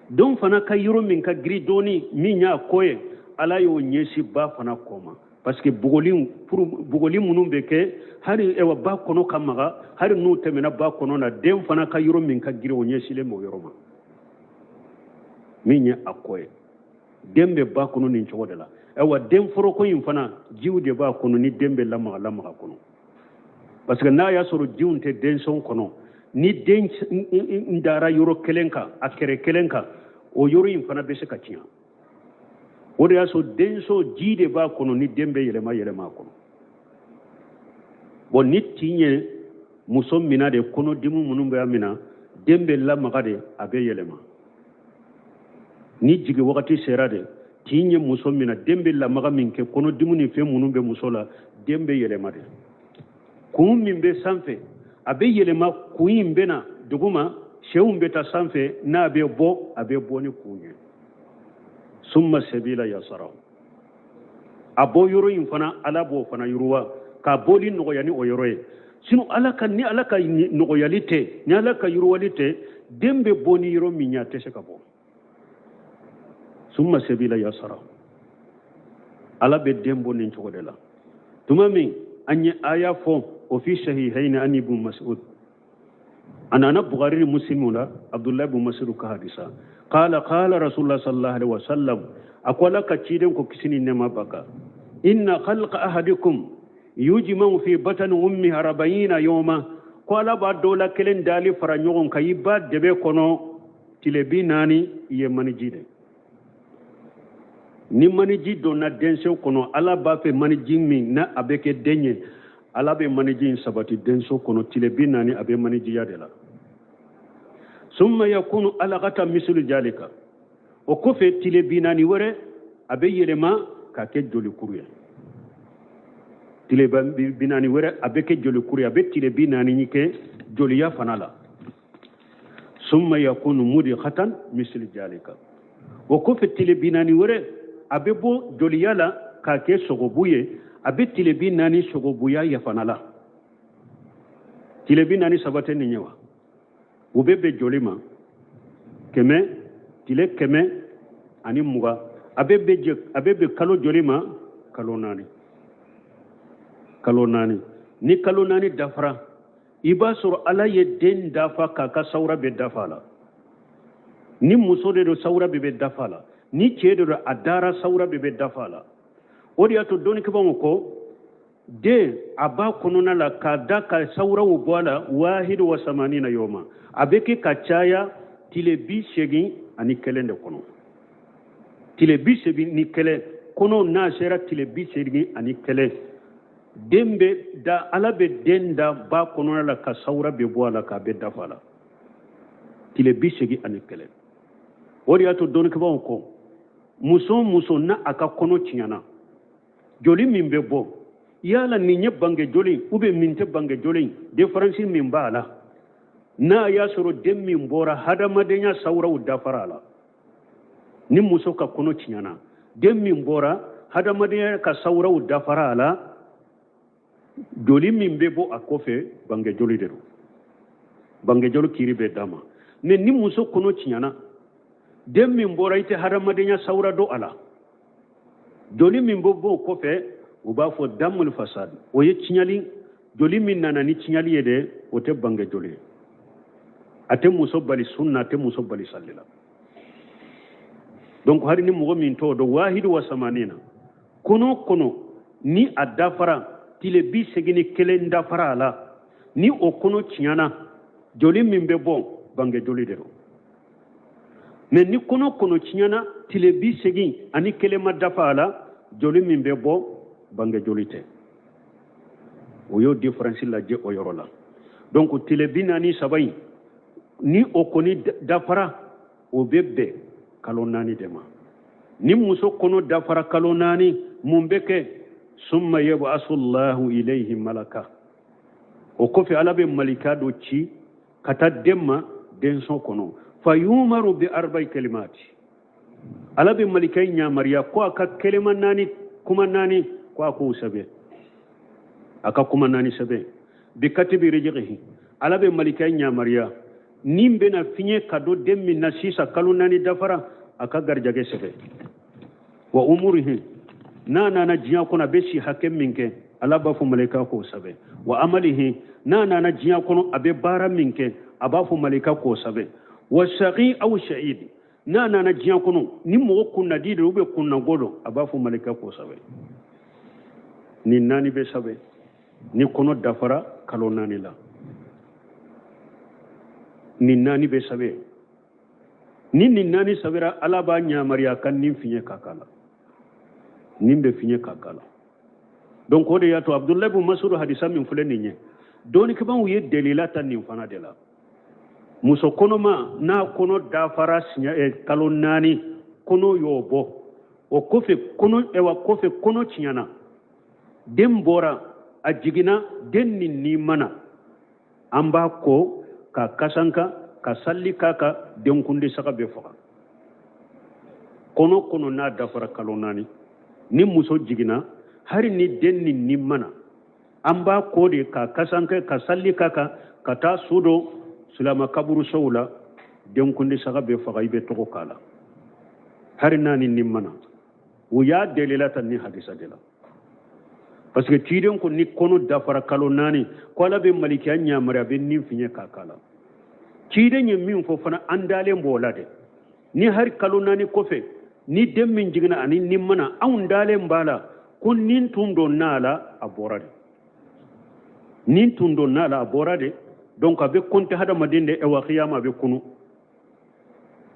B: Den fana ka yɔrɔ min ka girin dɔɔni, min y'a kɔ ye, Ala y'o ɲɛsin ba fana kɔ ma, parce que bugɔli minnu bɛ kɛ, hali ewa ba kɔnɔ ka maga, hali n'u tɛmɛna ba kɔnɔ na, den fana ka yɔrɔ min ka girin, o ɲɛsilen b'o yɔrɔ ma, min ye a kɔ ye. Den bɛ ba kɔnɔ nin cogo de la. Ayiwa, den foroko in fana, jiw de b'a kɔnɔ, ni den bɛ lamaga lamaga kɔnɔ, parce que n'a y'a sɔrɔ jiw tɛ denso kɔnɔ, ni den dara yɔrɔ kelen kan, a kɛrɛ kelen kan, o yɔrɔ in fana bɛ se ka tiɲɛ. O de y'a sɔrɔ denso ji de b'a kɔnɔ, ni den bɛ yɛlɛma yɛlɛma a kɔnɔ. Bon, ni tin ye muso mina de, kɔnɔdimi minnu bɛ a mina, den bɛ lamaga de, a bɛ yɛlɛma. Ni jigin wagati sera de, tin ye muso mina, den bɛ lamaga min kɛ, kɔnɔdimi ni fɛn minnu bɛ muso la, den bɛ yɛlɛma de. Kun min bɛ sanfɛ, a bɛ yɛlɛma, kun in bɛ na duguma, senw bɛ taa sanfɛ. N'a bɛ bɔ, a bɛ bɔ ni kun ye. Summa sabila yasara, a bɔ yɔrɔ in fana, Ala b'o fana yiriwa k'a bɔli nɔgɔya ni o yɔrɔ ye. Sinon Ala ka, ni Ala ka nɔgɔyali tɛ, ni Ala ka yiriwali tɛ, den bɛ bɔ ni yɔrɔ min ye, a tɛ se ka bɔ. Summa sabila yasara, Ala bɛ den bɔ nin cogo de la. Tuma min an ye aya fɔ o fi sahihaini an Ibn Mas'ud, a nana Bukhari ni Muslim la, Abdullahi ibn Mas'ud ka hadisa, qala qala Rasulullah sallallahu alaihi wasallam, a ko Ala ka ciden ko, kisi ni nɛɛma b'a kan, inna khalqa ahadikum yujma'u fi batani ummi arbaina yawma. Ko Ala b'a dɔ la kelen dali fara ɲɔgɔn kan i ba dɛbɛ kɔnɔ tile 40. I ye maniji de, ni maniji donna denso kɔnɔ, Ala b'a fɛ maniji min na a bɛ kɛ den ye, Ala bɛ maniji in sabati denso kɔnɔ tile 40, a bɛ manijiya de la. Summa yakunu alaqata mislu jalika, o kɔfɛ tile 40 wɛrɛ, a bɛ yɛlɛma ka kɛ jolikuru ye. Tile 40 wɛrɛ, a bɛ kɛ jolikuru ye, a bɛ tile 40 kɛ joliya fana la. Summa yakunu mudghatan mislu jalika, o kɔfɛ tile 40 wɛrɛ, a bɛ bɔ joliya la k'a kɛ sogobu ye, a bɛ tile 40 sogobuya ye fana la. Tile 43 tɛ nin ye wa? O bɛ bɛn joli ma? Kɛmɛ, tile 120. A bɛ bɛn kalo joli ma? Kalo 4. Kalo 4. Ni kalo 4 dafara, i b'a sɔrɔ Ala ye den dafa k'a ka sawura bɛ dafa a la. Ni muso de don, sawura bɛɛ bɛ dafa a la. Ni cɛ de don, a dara, sawura bɛɛ bɛ dafa a la. O de y'a to dɔnnikɛbaaw ko den a b'a kɔnɔna la k'a da ka sawuraw bɔ a la, wahidu wa samanina yoma, a bɛ kɛ ka caya tile 81 de kɔnɔ. Tile 81 kɔnɔ, n'a sera tile 81, den bɛ da, Ala bɛ den da ba kɔnɔna la ka sawura bɛ bɔ a la k'a bɛ dafa a la, tile 81. O de y'a to dɔnnikɛbaaw ko muso o muso n'a a ka kɔnɔ tiɲɛna, joli min bɛ bɔ, yala nin ye bange joli ou bien min tɛ bange joli, différence min b'a la, n'a y'a sɔrɔ den min bɔra, hadamadenya sawuraw dafara a la. Ni muso ka kɔnɔ tiɲɛna, den min bɔra, hadamadenya ka sawuraw dafara a la, joli min bɛ bɔ a kɔfɛ, bange joli de don, bange joli kiiri bɛ d'a ma. Mais ni muso kɔnɔ tiɲɛna, Den min bɔra, i tɛ hadamadenya sawura dɔn a la. Joli min bɛ bɔ o kɔfɛ, u b'a fɔ damul fasad, o ye tiɲɛli joli min nana ni tiɲɛli ye dɛ, o tɛ bange joli ye. A tɛ muso bali sun na, a tɛ muso bali sali la. Donc hari ni mɔgɔ min t'o dɔn, wahidu wa samanina, kɔnɔ kɔnɔ ni a dafara, tile 81 dafara a la, ni o kɔnɔ tiɲɛna, joli min bɛ bɔ, bange joli de don. Mais ni kɔnɔ kɔnɔ tiɲɛna, tile 81 ma dafa a la, joli min bɛ bɔ, bange joli tɛ. O y'o différence lajɛ o yɔrɔ la. Donc tile 43 in, ni o kɔni dafara, o bɛ bɛn kalo 4 de ma. Ni muso kɔnɔ dafara kalo 4, mun bɛ kɛ? Summa yab'asu Allahu ilayhi malaka. O kɔfɛ, Ala bɛ malika dɔ ci ka taa den ma denso kɔnɔ. Fa yumaru bi arba'i kalimati. Ala bɛ malika in yamaruya ko a ka kelema 4, kuma 4, ko a k'o sɛbɛn, a ka kuma 4 sɛbɛn. Bi katibi rizqihi. Ala bɛ malika in yamaruya, ni bɛna fiɲɛ ka don den min na sisan, kalo 4 dafara, a ka garijɛgɛ sɛbɛn. Wa umurihi, n'a nana diɲɛ kɔnɔ, a bɛ si hakɛ min kɛ, Ala b'a fɔ malika k'o sɛbɛn. Wa amalihi, n'a nana diɲɛ kɔnɔ, a bɛ baara min kɛ, a b'a fɔ malika k'o sɛbɛn. Wa shaqi aw sha'id, n'a nana diɲɛ kɔnɔ, ni mɔgɔ kunnadi don ou bien kunnago don, a b'a fɔ malika k'o sɛbɛn. Nin 4 bɛ sɛbɛn ni kɔnɔ dafara kalo 4 la. Nin 4 bɛ sɛbɛn. Ni nin 4 sɛbɛnra, Ala b'a yamaruya ka nin fiɲɛ ka k'a la, nin bɛ fiɲɛ ka k'a la. Donc o de y'a to Abdulayi bin Masudu hadisa min filɛ nin ye, dɔnnikɛbaaw ye delila ta nin fana de la. Muso kɔnɔma n'a kɔnɔ dafara siɲɛ kalo 4, kɔnɔ y'o bɔ, o kɔfɛ kɔnɔ, ɛwa, kɔfɛ kɔnɔ tiɲɛna, den bɔra, a jiginna, den ni ni mana, an b'a ko ka kasanka ka salli k'a kan, denkundi saga bɛ faga. Kɔnɔ kɔnɔ n'a dafara kalo 4, ni muso jiginna, hari ni den ni ni mana, an b'a ko de ka kasanke ka salli k'a kan, ka taa su don silama kaburusow la, denkundi saga bɛ faga, i bɛ tɔgɔ k'a la, hari n'a ni ni mana. U y'a delila ta ni hadisa de la, parce que ciden ko ni kɔnɔ dafara kalo 4, ko Ala bɛ malikiya ɲamari, a bɛ nin fiɲɛ k'a k'a la. Ciden ye min fɔ fana, an dalen b'o la dɛ. Ni hari kalo 4 kɔfɛ, ni den min jiginna ani ni mana, anw dalen b'a la ko nin tun don n'a la, a bɔra de. Nin tun don n'a la, a bɔra de. Donc a bɛ compter hadamaden de, ɛwa, kiyama a bɛ kunu,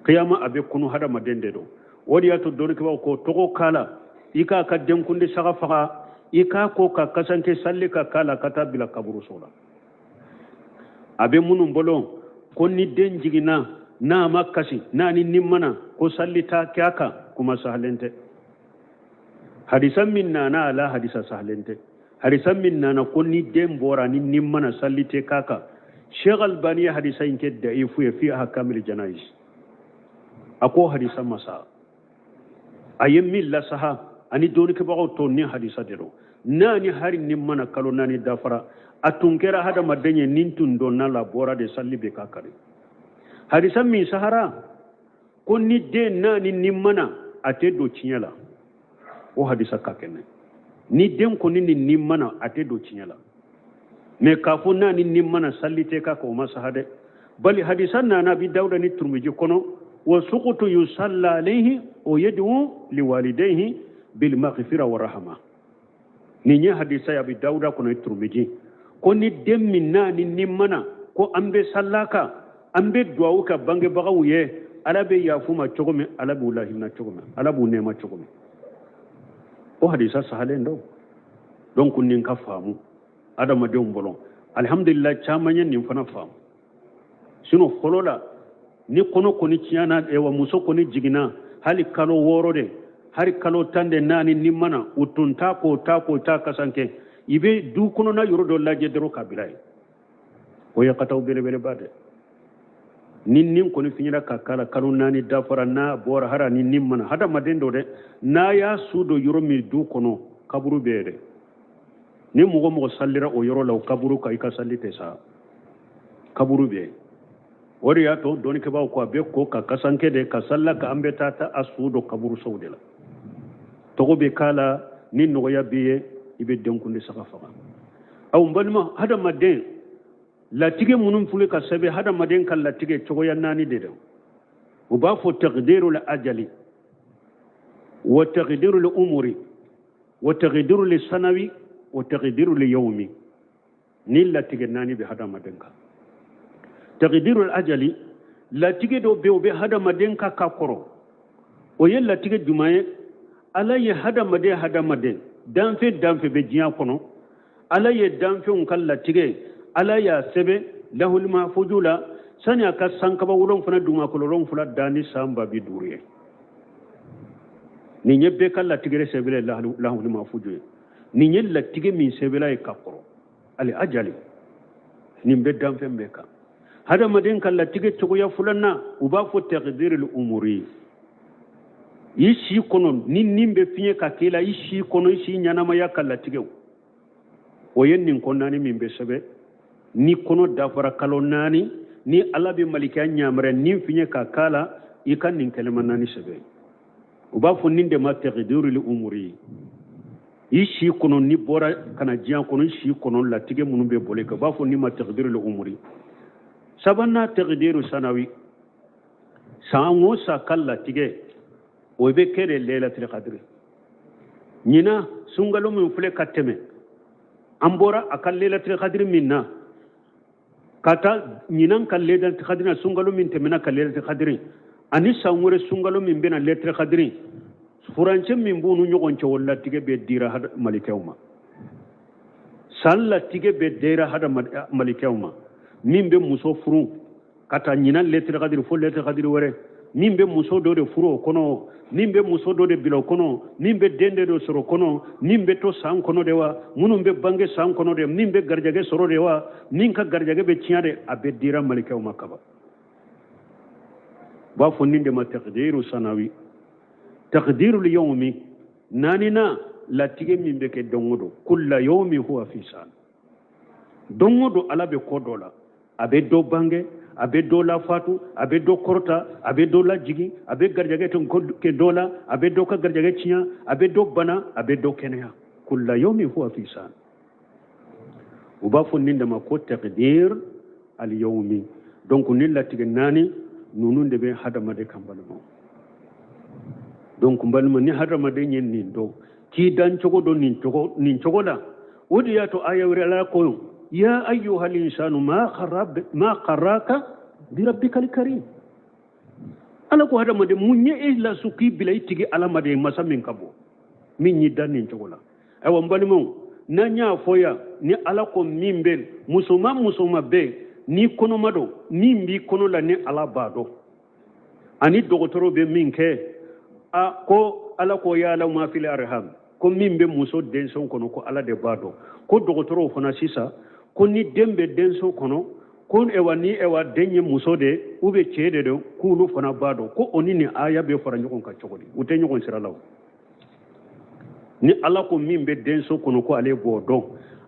B: kiyama a bɛ kunu hadamaden de don. O de y'a to dɔnnikɛbaaw ko tɔgɔ k'a la, i k'a ka denkundi saga faga, i k'a ko ka kasanke salli ka k'a la, ka taa bila kaburuso la. A bɛ minnu bolo ko ni den jiginna n'a ma kasi, n'a ni nin mana, ko salli t'a kɛ a kan, kuma sahalen tɛ. Hadisa min nana a la, hadisa sahalen tɛ. Hadisa min nana ko ni den bɔra ni nin mana, salli tɛ k'a kan, Sheikh Albani ye hadisa in kɛ da'ifu ye fi ahkamil janaiz. A ko hadisa ma sa, a ye min lasaha ani dɔnnikɛbagaw tɔ ni hadisa de don. N'a ni hari ni mana kalo 4 dafara, a tun kɛra hadamaden ye, nin tun donna la, bɔra de, salli bɛ k'a kari. Hadisa min sahara ko ni den n'a ni nin mana, a tɛ don tiɲɛ la, o hadisa ka kɛnɛ. Ni den kɔni ni nin mana, a tɛ don tiɲɛ la. Mais k'a fɔ n'a ni nin mana, salli tɛ k'a kan, o ma saha dɛ. Bali hadisa nana bi Dawuda ni Turumiji kɔnɔ, wa sukutu yusalla alayhi o yad'u liwalidayhi bil maghfira wa rahma. Nin ye hadisa ye, a bɛ Dawuda kɔnɔ ni Turumiji, ko ni den min n'a ni nin mana, ko an bɛ salla kan, an bɛ duwawu ka bangebagaw ye, Ala bɛ yafu ma cogo min, Ala b'u lahinɛ cogo min, Ala b'u nɛɛma cogo min. O hadisa sahalen don. Donc nin ka faamu adamadenw bolo, alihamudulila, caman ye nin fana faamu. Sinon fɔlɔ la, ni kɔnɔ kɔni tiɲɛna, ɛwa, muso kɔni jiginna, hali kalo 6 de, hali kalo 10 de, naani ni mana, u tun t'a ko t'a ko t'a kasankɛ. I bɛ du kɔnɔna yɔrɔ dɔ lajɛ dɔrɔn k'a bila yen. O ye kataw belebeleba dɛ. Ni nin kɔni fiɲɛra ka k'a la, kalo 4 dafara, n'a bɔra, hali ni nin mana, hadamaden dɔ dɛ, n'a y'a su don yɔrɔ min du kɔnɔ, kaburu bɛ yen dɛ. Ni mɔgɔ mɔgɔ salira o yɔrɔ la, o kaburu kan, i ka sali tɛ sa, kaburu bɛ yen. O de y'a to dɔnnikɛbaaw ko a bɛ ko ka kasanke de ka salila ka an bɛ taa ta a su don kaburusow de la. Tɔgɔ bɛ k'a la, ni nɔgɔya b'i ye, i bɛ denkundi saga faga. Aw n balima, hadamaden latigɛ minnu filɛ ka sɛbɛn, hadamaden ka latigɛ cogoya naani de don. U b'a fɔ taqdirul ajali wa taqdirul umuri wa taqdirul sanawi wa taqdirul yawmi. Ni latigɛ naani bɛ hadamaden kan. Taqdirul ajali, latigɛ dɔ bɛ yen, o bɛ hadamaden kan ka kɔrɔ. O ye latigɛ jumɛn ye? Ala ye hadamaden hadamaden danfɛn danfɛn bɛ diɲɛ kɔnɔ, Ala ye danfɛnw ka latigɛ, Ala y'a sɛbɛn lahul mahfuzu la sani a ka sankaba wolonfila dugumakolo wolonfila dan ni san 50000 ye. Nin ye bɛɛ ka latigɛ sɛbɛnla lahul mahfuzu ye. Nin ye latigɛ min sɛbɛnla ye ka kɔrɔ, ali ajali, nin bɛ danfɛn bɛɛ kan. Hadamaden ka latigɛ cogoya filanan, u b'a fɔ taqdirul umuri. I si kɔnɔ, ni nin bɛ fiɲɛ ka k'i la, i si kɔnɔ, i si ɲɛnamaya ka latigɛw, o ye nin ko naani min bɛ sɛbɛn. Ni kɔnɔ dafara kalo naani, ni Ala bɛ malikiya ɲamɛrɛ ni fiɲɛ ka k'a la, i ka nin kɛlɛma naani sɛbɛn. U b'a fɔ nin de ma taqdirul umuri. I si kɔnɔ, ni bɔra ka na diɲɛ kɔnɔ, i si kɔnɔ latigɛ minnu bɛ boli kan, u b'a fɔ nin ma taqdirul umuri. Sabanan, taqdiru sanawi, san o san ka latigɛ, o bɛ kɛ de lailatul qadri. Ɲinan sunkalo min filɛ ka tɛmɛ, an bɔra a ka lailatul qadri min na ka taa ɲinan ka lailatul qadri na, sunkalo min tɛmɛna ka lailatul qadri ani san wɛrɛ sunkalo min bɛna lailatul qadri, furancɛ min b'u ni ɲɔgɔn cɛ, o latigɛ bɛ dira malikɛw ma. San latigɛ bɛ dira malikɛw ma. Min bɛ muso furu ka taa ɲinan lailatul qadri fo lailatul qadri wɛrɛ, min bɛ muso dɔ de furu o kɔnɔ, min bɛ muso dɔ de bila o kɔnɔ, min bɛ den de sɔrɔ o kɔnɔ, min bɛ to san kɔnɔ de wa, minnu bɛ bange san kɔnɔ de, min bɛ garijɛgɛ sɔrɔ de wa, min ka garijɛgɛ bɛ tiɲɛ de, a bɛ dira malikɛw ma kaban. U b'a fɔ nin de ma taqdiru sanawi. Taqdirul yawmi, naaninan, latigɛ min bɛ kɛ don o don, kulla yawmi huwa fi sa'an. Don o don Ala bɛ ko dɔ la, a bɛ dɔ bange, a bɛ dɔ lafatu, a bɛ dɔ kɔrɔta, a bɛ dɔ lajigin, a bɛ garijɛgɛ kɛ dɔ la, a bɛ dɔ ka garijɛgɛ tiɲɛ, a bɛ dɔ bana, a bɛ dɔ kɛnɛya. Kulla yawmi huwa fi sa'an. U b'a fɔ nin de ma ko taqdir al yawmi. Donc ni latigɛ naani ninnu de bɛ hadamaden kan, balimaw. Donc balima, ni hadamaden ye nin dɔn k'i dan cogo dɔn nin cogo la, o de y'a to aya wɛrɛ Ala ko ya ayyuhal insanu ma gharraka bi rabbikal karim. Ala ko hadamaden, mun ye e lasu k'i bila i tigi Ala ma de, masa min ka bon, min y'i dan nin cogo la. Ayiwa n balimaw, n'an y'a fɔ yan ni Ala ko min bɛ musoman musoman bɛ ni kɔnɔma don, min b'i kɔnɔ la ni Ala b'a dɔn, ani dɔgɔtɔrɔ bɛ min kɛ, a ko Ala ko ya ma fil arham, ko min bɛ muso denso kɔnɔ ko Ala de b'a dɔn. Ko dɔgɔtɔrɔw fana sisan ko ni den bɛ denso kɔnɔ, ko ewa ni ewa den ye muso de ou bien cɛ de don, k'olu fana b'a dɔn. Ko o ni nin aya bɛ fara ɲɔgɔn kan cogo di? U tɛ ɲɔgɔn sira la o. Ni Ala ko min bɛ denso kɔnɔ ko ale b'o dɔn,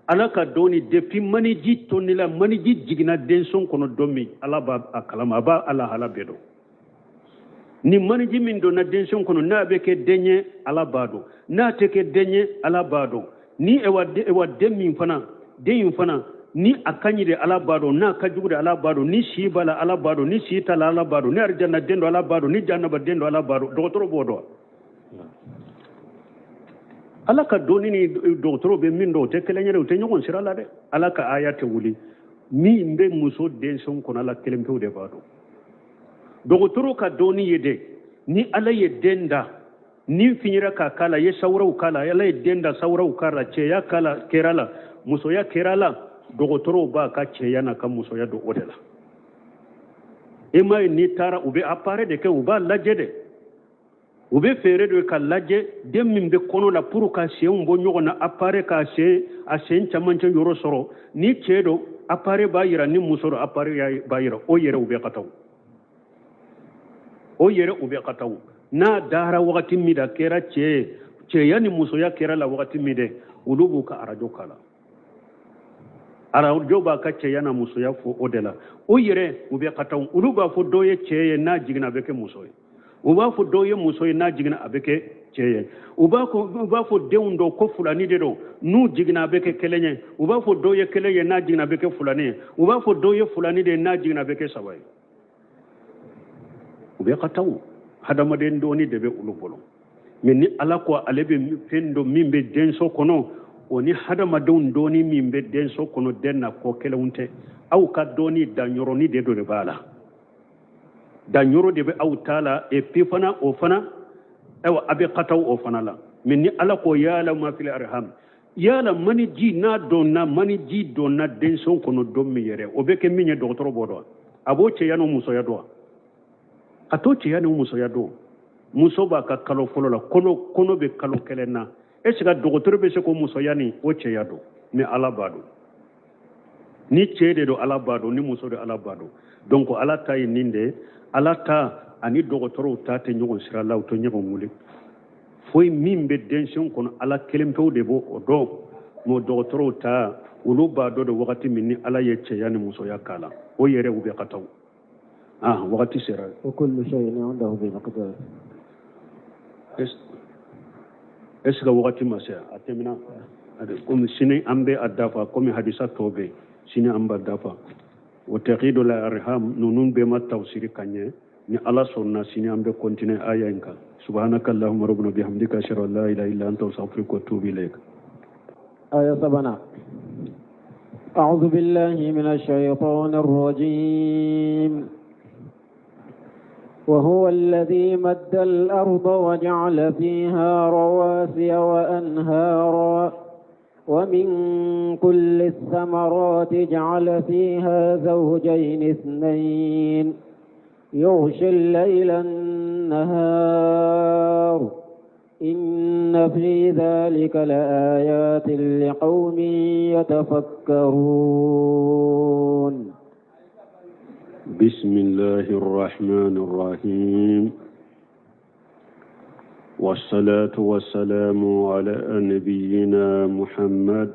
B: Ala ka dɔnni depuis maniji tɔnni la, maniji jiginna denso kɔnɔ don min, Ala b'a a kalama, a b'a a lahala bɛɛ dɔn. Ni maniji min donna denso kɔnɔ, n'a bɛ kɛ den ye, Ala b'a dɔn, n'a tɛ kɛ den ye, Ala b'a dɔn. Ni ewa den min fana, den in fana, ni a ka ɲi de, Ala b'a dɔn, n'a ka jugu de, Ala b'a dɔn, ni si b'a la, Ala b'a dɔn, ni si t'a la, Ala b'a dɔn, ni arijanna den don, Ala b'a dɔn, ni jahanaba den don, Ala b'a dɔn. Dɔgɔtɔrɔ b'o dɔn. Ala ka dɔnni ni dɔgɔtɔrɔ bɛ min dɔn, o tɛ kelen ye dɛ, u tɛ ɲɔgɔn sira la dɛ. Ala ka aya tɛ wuli. Min bɛ muso denso kɔnɔ, Ala kelen pewu de b'a dɔn. Dɔgɔtɔrɔ ka dɔnni ye dɛ, ni Ala ye den da, ni fiɲɛra k'a k'a la, ye sawuraw k'a la, Ala ye den da, sawuraw k'a la, cɛya k'a la, kɛra la, musoya kɛra la, dɔgɔtɔrɔw b'a ka cɛya n'a ka musoya don o de la. E m'a ye, n'i taara, u bɛ appareil de kɛ, u b'a lajɛ dɛ, u bɛ fɛɛrɛ dɔ ka lajɛ den min bɛ kɔnɔ la pour ka senw bɔ ɲɔgɔn na, appareil k'a sen, a sen camancɛ yɔrɔ sɔrɔ. Ni cɛ don, appareil b'a yira, ni muso don, appareil b'a yira. O yɛrɛ u bɛ ka taa, o yɛrɛ u bɛ ka taa. N'a dara wagati min da, kɛra cɛ ye, cɛya ni musoya kɛra la wagati min dɛ, olu b'u ka arajo k'a la. Arajo b'a ka cɛya n'a musoya fɔ o de la. O yɛrɛ u bɛ ka taa, olu b'a fɔ dɔ ye cɛ ye, n'a jiginna a bɛ kɛ muso ye. U b'a fɔ dɔ ye muso ye, n'a jiginna a bɛ kɛ cɛ ye. U b'a fɔ denw dɔ ko fulani de don, n'u jiginna a bɛ kɛ kelen ye. U b'a fɔ dɔ ye kelen ye, n'a jiginna a bɛ kɛ fulani ye. U b'a fɔ dɔ ye fulani de ye, n'a jiginna a bɛ kɛ saba ye. U bɛ ka taa, hadamaden dɔɔni de bɛ olu bolo. Mais ni Ala ko ale bɛ fɛn dɔ min bɛ denso kɔnɔ, o ni hadamadenw dɔɔni min bɛ denso kɔnɔ den na, ko kelenw tɛ. Aw ka dɔɔni danyɔrɔni de dɔ de b'a la, danyɔrɔ de bɛ aw ta la. Et puis fana, o fana, ayiwa, a bɛ kataw o fana la. Mais ni Ala ko ya'lamu ma fil arham, yala maniji n'a donna, maniji donna denso kɔnɔ don min yɛrɛ, o bɛ kɛ min ye, dɔgɔtɔrɔ b'o dɔn. A b'o cɛya n'o musoya dɔn? A t'o cɛya ni musoya dɔn. Muso b'a ka kalo fɔlɔ la, kɔnɔ bɛ kalo kelen na, est ce que dɔgɔtɔrɔ bɛ se k'o musoya ni o cɛya dɔn? Mais Ala b'a dɔn. Ni cɛ de don, Ala b'a dɔn. Ni muso de, Ala b'a dɔn. Donc Ala ta ye nin de ye. Ala ta ani dɔgɔtɔrɔw ta tɛ ɲɔgɔn sira la, u tɛ ɲɔgɔn wele foyi. Min bɛ denso kɔnɔ, Ala kelen pewu de b'o o dɔn. Mais dɔgɔtɔrɔw ta, olu b'a dɔn de wagati min ni Ala ye cɛya ni musoya k'a la, o yɛrɛ u bɛ ka taa. Ah, wagati sera.
A: وكل شيء عنده بمقدار.
B: Est ce que wagati ma se? A tɛmɛna komi sini an bɛ a dafa, komi hadisa tɔ bɛ sini an b'a dafa. Wa tagidu la arham ninnu bɛɛ ma tafsiri ka ɲɛ. Ni Ala sɔnna, sini an bɛ continuer aya in kan. Subhanaka allahumma rabbana bihamdika, ashhadu an la ilaha illa anta, astaghfiruka wa atubu ilayk.
A: آية سبعة. أعوذ بالله من الشيطان الرجيم. وهو الذي مد الأرض وجعل فيها رواسي وأنهارا ومن كل الثمرات جعل فيها زوجين اثنين يغشي الليل النهار إن في ذلك لآيات لقوم يتفكرون.
B: بسم الله الرحمن الرحيم، والصلاة والسلام على نبينا محمد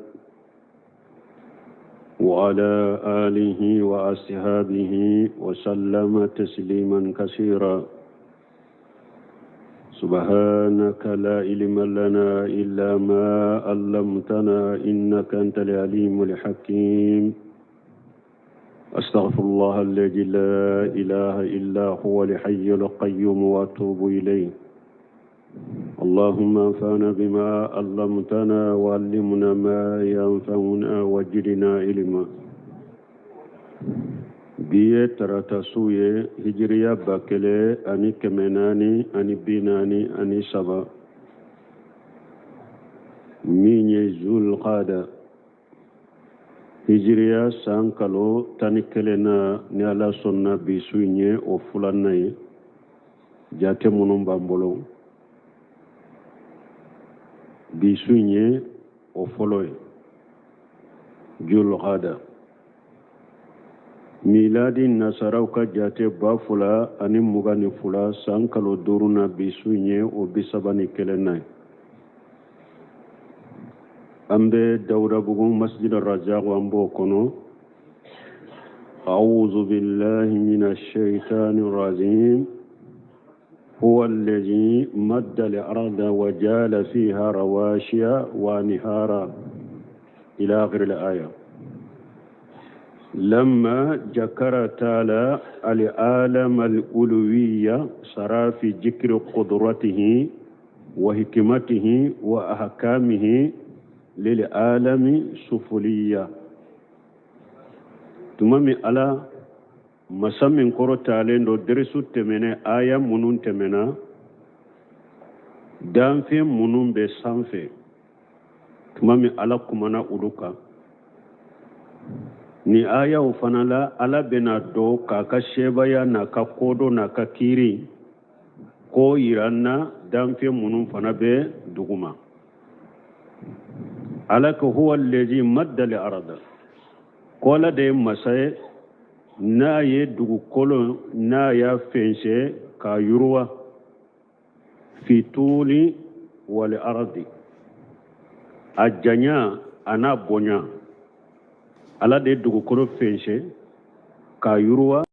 B: وعلى آله وأصحابه وسلم تسليما كثيرا. سبحانك لا علم لنا إلا ما علمتنا إنك أنت العليم الحكيم. أستغفر الله الذي لا إله إلا هو الحي القيوم وأتوب إليه. اللهم انفعنا بما علمتنا وعلمنا ما ينفعنا وزدنا علما. Bi ye tarata su ye, hijiriya 1443, min ye Zulqada, hijiriya san kalo 11 na. Ni Ala sɔnna, bi su in ye o filanan ye jate minnu b'an bolo. Bi su in ye o fɔlɔ ye, Julqada, miladi nasaraw ka jate 2022 san kalo duuru na. Bi su in ye o 31 na ye. An bɛ Dawudabugu, Masjid Razak, an b'o kɔnɔ. أعوذ بالله من الشيطان الرجيم. هو الذي مد الأرض وجعل فيها رواسي وأنهارا إلى آخر الآية. لما ذكر تعالى العالم العلوية شرع في ذكر قدرته وحكمته وأحكامه للعالم السفلية. Tuma min Ala masa min kɔrɔtalen don, derisu tɛmɛnɛ, aya minnu tɛmɛna, danfɛn minnu bɛ sanfɛ, tuma min Ala kumana olu kan ni ayaw fana la, Ala bɛna dɔn k'a ka sebaya n'a ka kodɔn n'a ka kiiri k'o yira an na danfɛn minnu fana bɛ duguma. Ala ko huwa allazi madda al arda, ko Ala de ye masa ye n'a ye dugukolo n'a y'a fɛnsɛ k'a yiriwa, fi tuli wal ardi, a janya a n'a bonya. Ala de ye dugukolo fɛnsɛ k'a yiriwa.